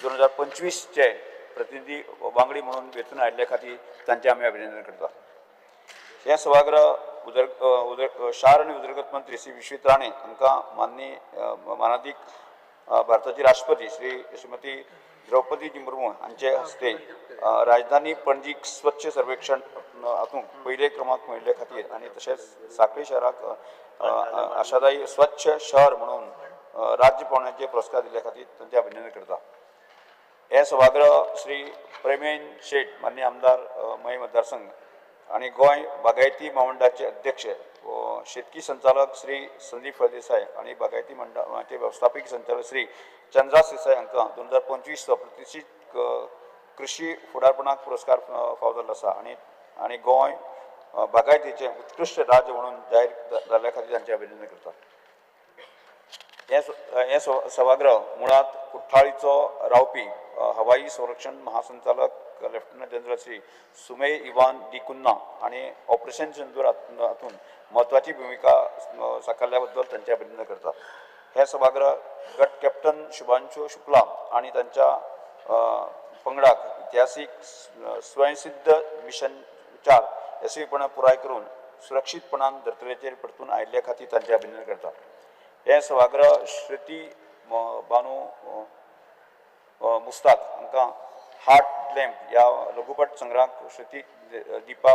2025चे प्रतिनिधी वांगडी म्हणून वेंचून आयिल्ले खातीर तांचें आमी अभिनंदन करता. हे सभागृह शार आनी उदरगत मंत्री श्री विश्वजीत राणे हांकां माननीय मानादीक भारताची राष्ट्रपती श्रीमती द्रौपदी मुर्मू हांचे हस्ते राजधानी पणजीक स्वच्छ सर्वेक्षण हातूंत पयले क्रमांक मेळिल्ले खातीर आनी तशेंच सांखळी शहराक आशादायी स्वच्छ शहर म्हणून राज्य पावंड्याचे पुरस्कार दिल्ले खातीर तांचें अभिनंदन करता. हे सभागृह श्री प्रेमेन शेट माननीय आमदार मये मतदारसंघ आनी गोंय बागायती म्हामंडळाचे अध्यक्ष शेतकी संचालक श्री संदीप फळदेसाय आनी बागायती मंडळाचे वेवस्थापक संचालक श्री चंद्रा देसाय हांकां 2025 प्रतिश्ठीत कृषी फुडारपणाक पुरस्कार फावो जाल्लो आसा आनी आनी गोंय बागायतीचें उत्कृश्ट राज्य म्हणून जाहीर जाल्ल्या खातीर तांचें अभिनंदन करता. हें सभागृह मुळांत कुठ्ठाळीचो रावपी हवाई संरक्षण महासंचालक lieutenant general Shri Sumey Ivan D'Cunha आनी ऑपरेशन सिंदूर हातूंत म्हत्वाची भुमिका साकारल्या बद्दल तांचें अभिनंदन करता. हे सभागृह गट कॅप्टन शुभांशु शुक्ला आनी तांच्या पंगडाक इतिहासीक स्वयंसिद्ध मिशन 4 यशस्वीपणान पुराय करून सुरक्षीतपणान धर्तरेचेर परतून आयिल्ले खातीर तांचें अभिनंदन करता. हे सभागृह श्रुती बानू मुस्ताक हांकां हार्ट लॅम्प ह्या लघुपट संग्रहाक श्रुती दीपा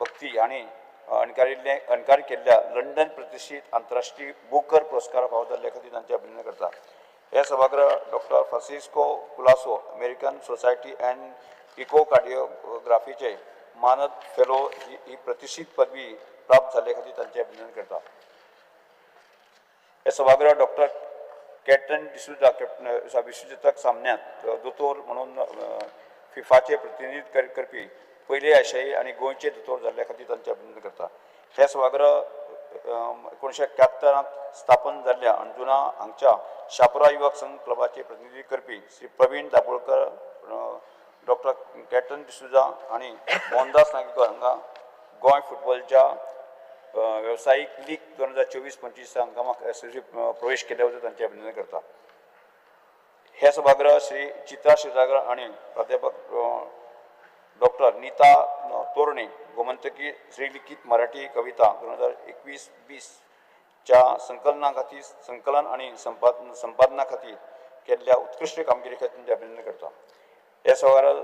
भक्ती हांणी अणकार केल्ल्या लंडन प्रतिश्ठीत आंतरराष्ट्रीय बुकर पुरस्कार फावो जाल्ले खातीर तांचें अभिनंदन करता. हे सभागृह doctor Francisco Colaco American society and इकोकार्डियोग्राफीचे मानद फेलो ही प्रतिश्ठीत पदवी प्राप्त जाल्ले खातीर तांचें अभिनंदन करता. हे सभागृह डॉक्टर कॅटन डिसुजा विश्वचषक सामन्यांत दोतोर म्हणून फिफाचे प्रतिनिधित्व करपी पयले आशियाई आनी गोंयचे दोतोर जाल्ले खातीर तांचें अभिनंदन करता. हे सभागृह 1971 स्थापन जाल्ल्या अंजुना हांगच्या शापोरा युवक संघ क्लबाचे प्रतिनिधित्व करपी श्री प्रवीण दाबोळकर, डॉक्टर कॅटन डिसुजा आनी मोहनदास नागेकर हांगा गोंय फुटबॉलच्या वेवसायीक लीग 2024-25 हंगामाक यशस्वी प्रवेश केल्या बद्दल तांचें अभिनंदन करता. हे सभागृह श्री चित्रा क्षीरसागर आनी प्राध्यापक डॉक्टर नीता तोरणे गोमंतकी श्रीलिखित मराठी कविता 2021-20 च्या संकलना खातीर संकलन आनी संपादना खातीर केल्ल्या उत्कृश्ट कामगिरी खातीर तांचें अभिनंदन करता. हे सभागृह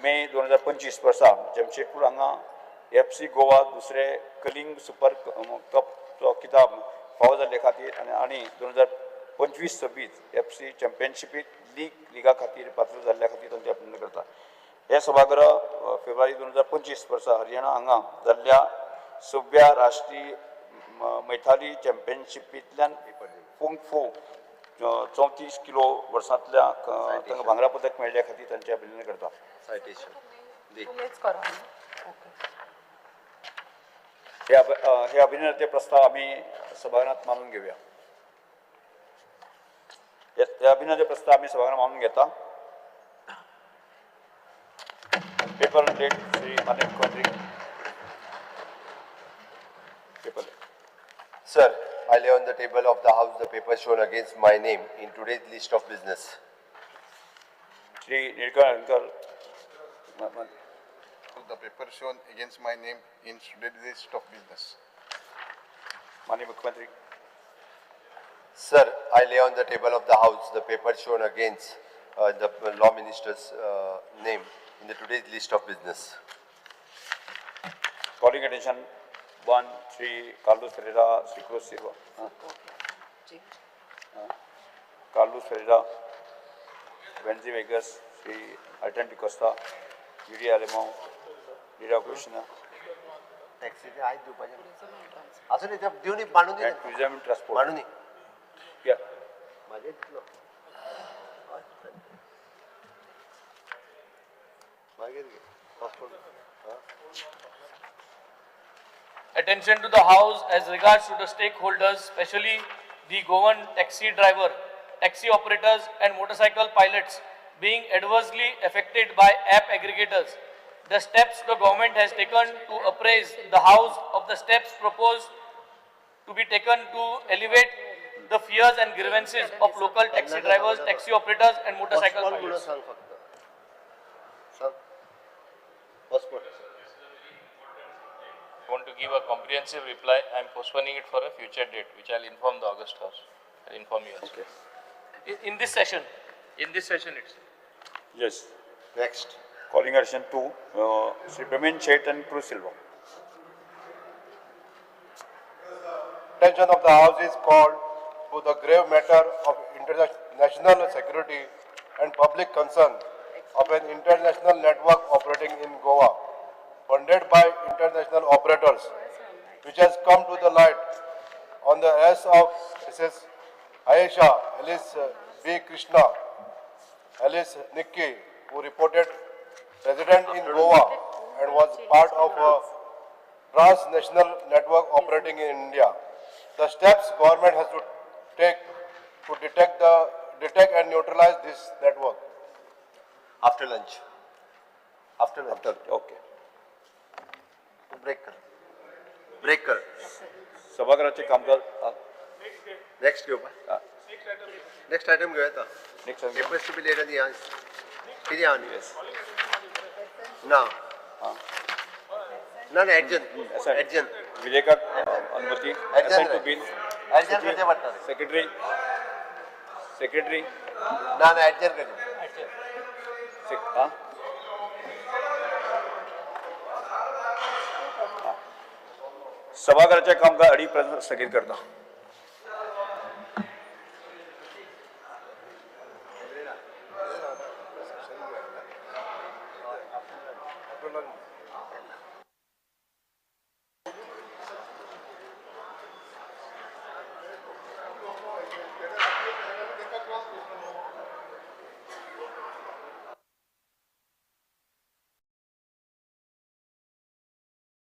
मे 2025 वर्सा जमशेदपूर हांगा FC Goa दुसरे कलिंग सुपर कपचो किताब फावो जाल्ले खातीर आनी 2025-26 FC चॅम्पियनशिपीत लिगा खातीर पात्र जाल्ल्या खातीर तांचें अभिनंदन करता. हे सभागृह फेब्रुवारी 2025 वर्सा हरियाणा हांगा जाल्ल्या 6व्या राष्ट्रीय मैथाली चॅम्पियनशिपींतल्यान कुंग फू 34 किलो वर्सांतल्या तांकां भांगरा पदक मेळ्ळ्या खातीर तांचें अभिनंदन करता. हे अभिनंदनाचे प्रस्ताव आमी सभागृहात मानून घेवया. हे अभिनंदनाचे प्रस्ताव आमी सभागृहात मानून घेता. पेपर डेट श्री माननीय मुख्यमंत्री. Paper. Sir, I lay on the table of the House the paper shown against my name in today's list of business. Shri Nilkanth Halarnkar. The paper shown against my name in today's list of business. माननीय मुख्यमंत्री. Sir, I lay on the table of the House the paper shown against the law minister's name in the today's list of business. Calling attention Urban, Shri Carlos Ferreira, Shri Cruz Silva, Carlos Ferreira, Venzy Vegas, Shri Alton D'Costa, Yuri Alemao, Lira Krishna, टॅक्सीचे आयज दिवपाचें आसूं न्ही ते दिवनी बांदून दी and tourism and transport. बांदून दी Yeah. म्हाजे दितलो मागीर घे passport. Attention to the House as regards to the stakeholders, especially the Goan taxi driver, taxi operators and motorcycle pilots being adversely affected by app aggregators. The steps the government has taken to appraise the House of the steps proposed to be taken to elevate the fears and grievances of local taxi drivers, taxi operators and motorcycle Postpone म्हणून pilots. सांग फक्त सांग passport. Want to give a comprehensive reply, I am postponing it for a future date, which I will inform the August House. I will inform you also. Okay. In this session. In this session itself. Yes. Next. Calling attention to Shri Pramin Shet and Cruz Silva. Attention of the House is called to the grave matter of international security and public concern of an international network operating in Goa, funded by international operators, which has come to the light on the arrest of Mrs. Ayesha Alice B. Krishna, Alice Nikki, who reported resident in Goa and was part of a transnational network operating in India. The steps government has to take to detect and neutralize this network. After lunch. After lunch. After, okay. Break कर. Break कर. सभागृहाचे कामकाज next घेवपा. Next item घेवया आता. Next item. Papers to be laid आनी कितें आहा न्ही? ना. ना ना एडजन. एडजन. विधेयकाक अनुमती. Assent to bill. Adjourn करचें पडटा. सेक्रेटरी. सेक्रेटरी. ना ना एडजन करचें. सभागृहाचे कामकाज अडी पर्यंत स्थगीत करता. After lunch.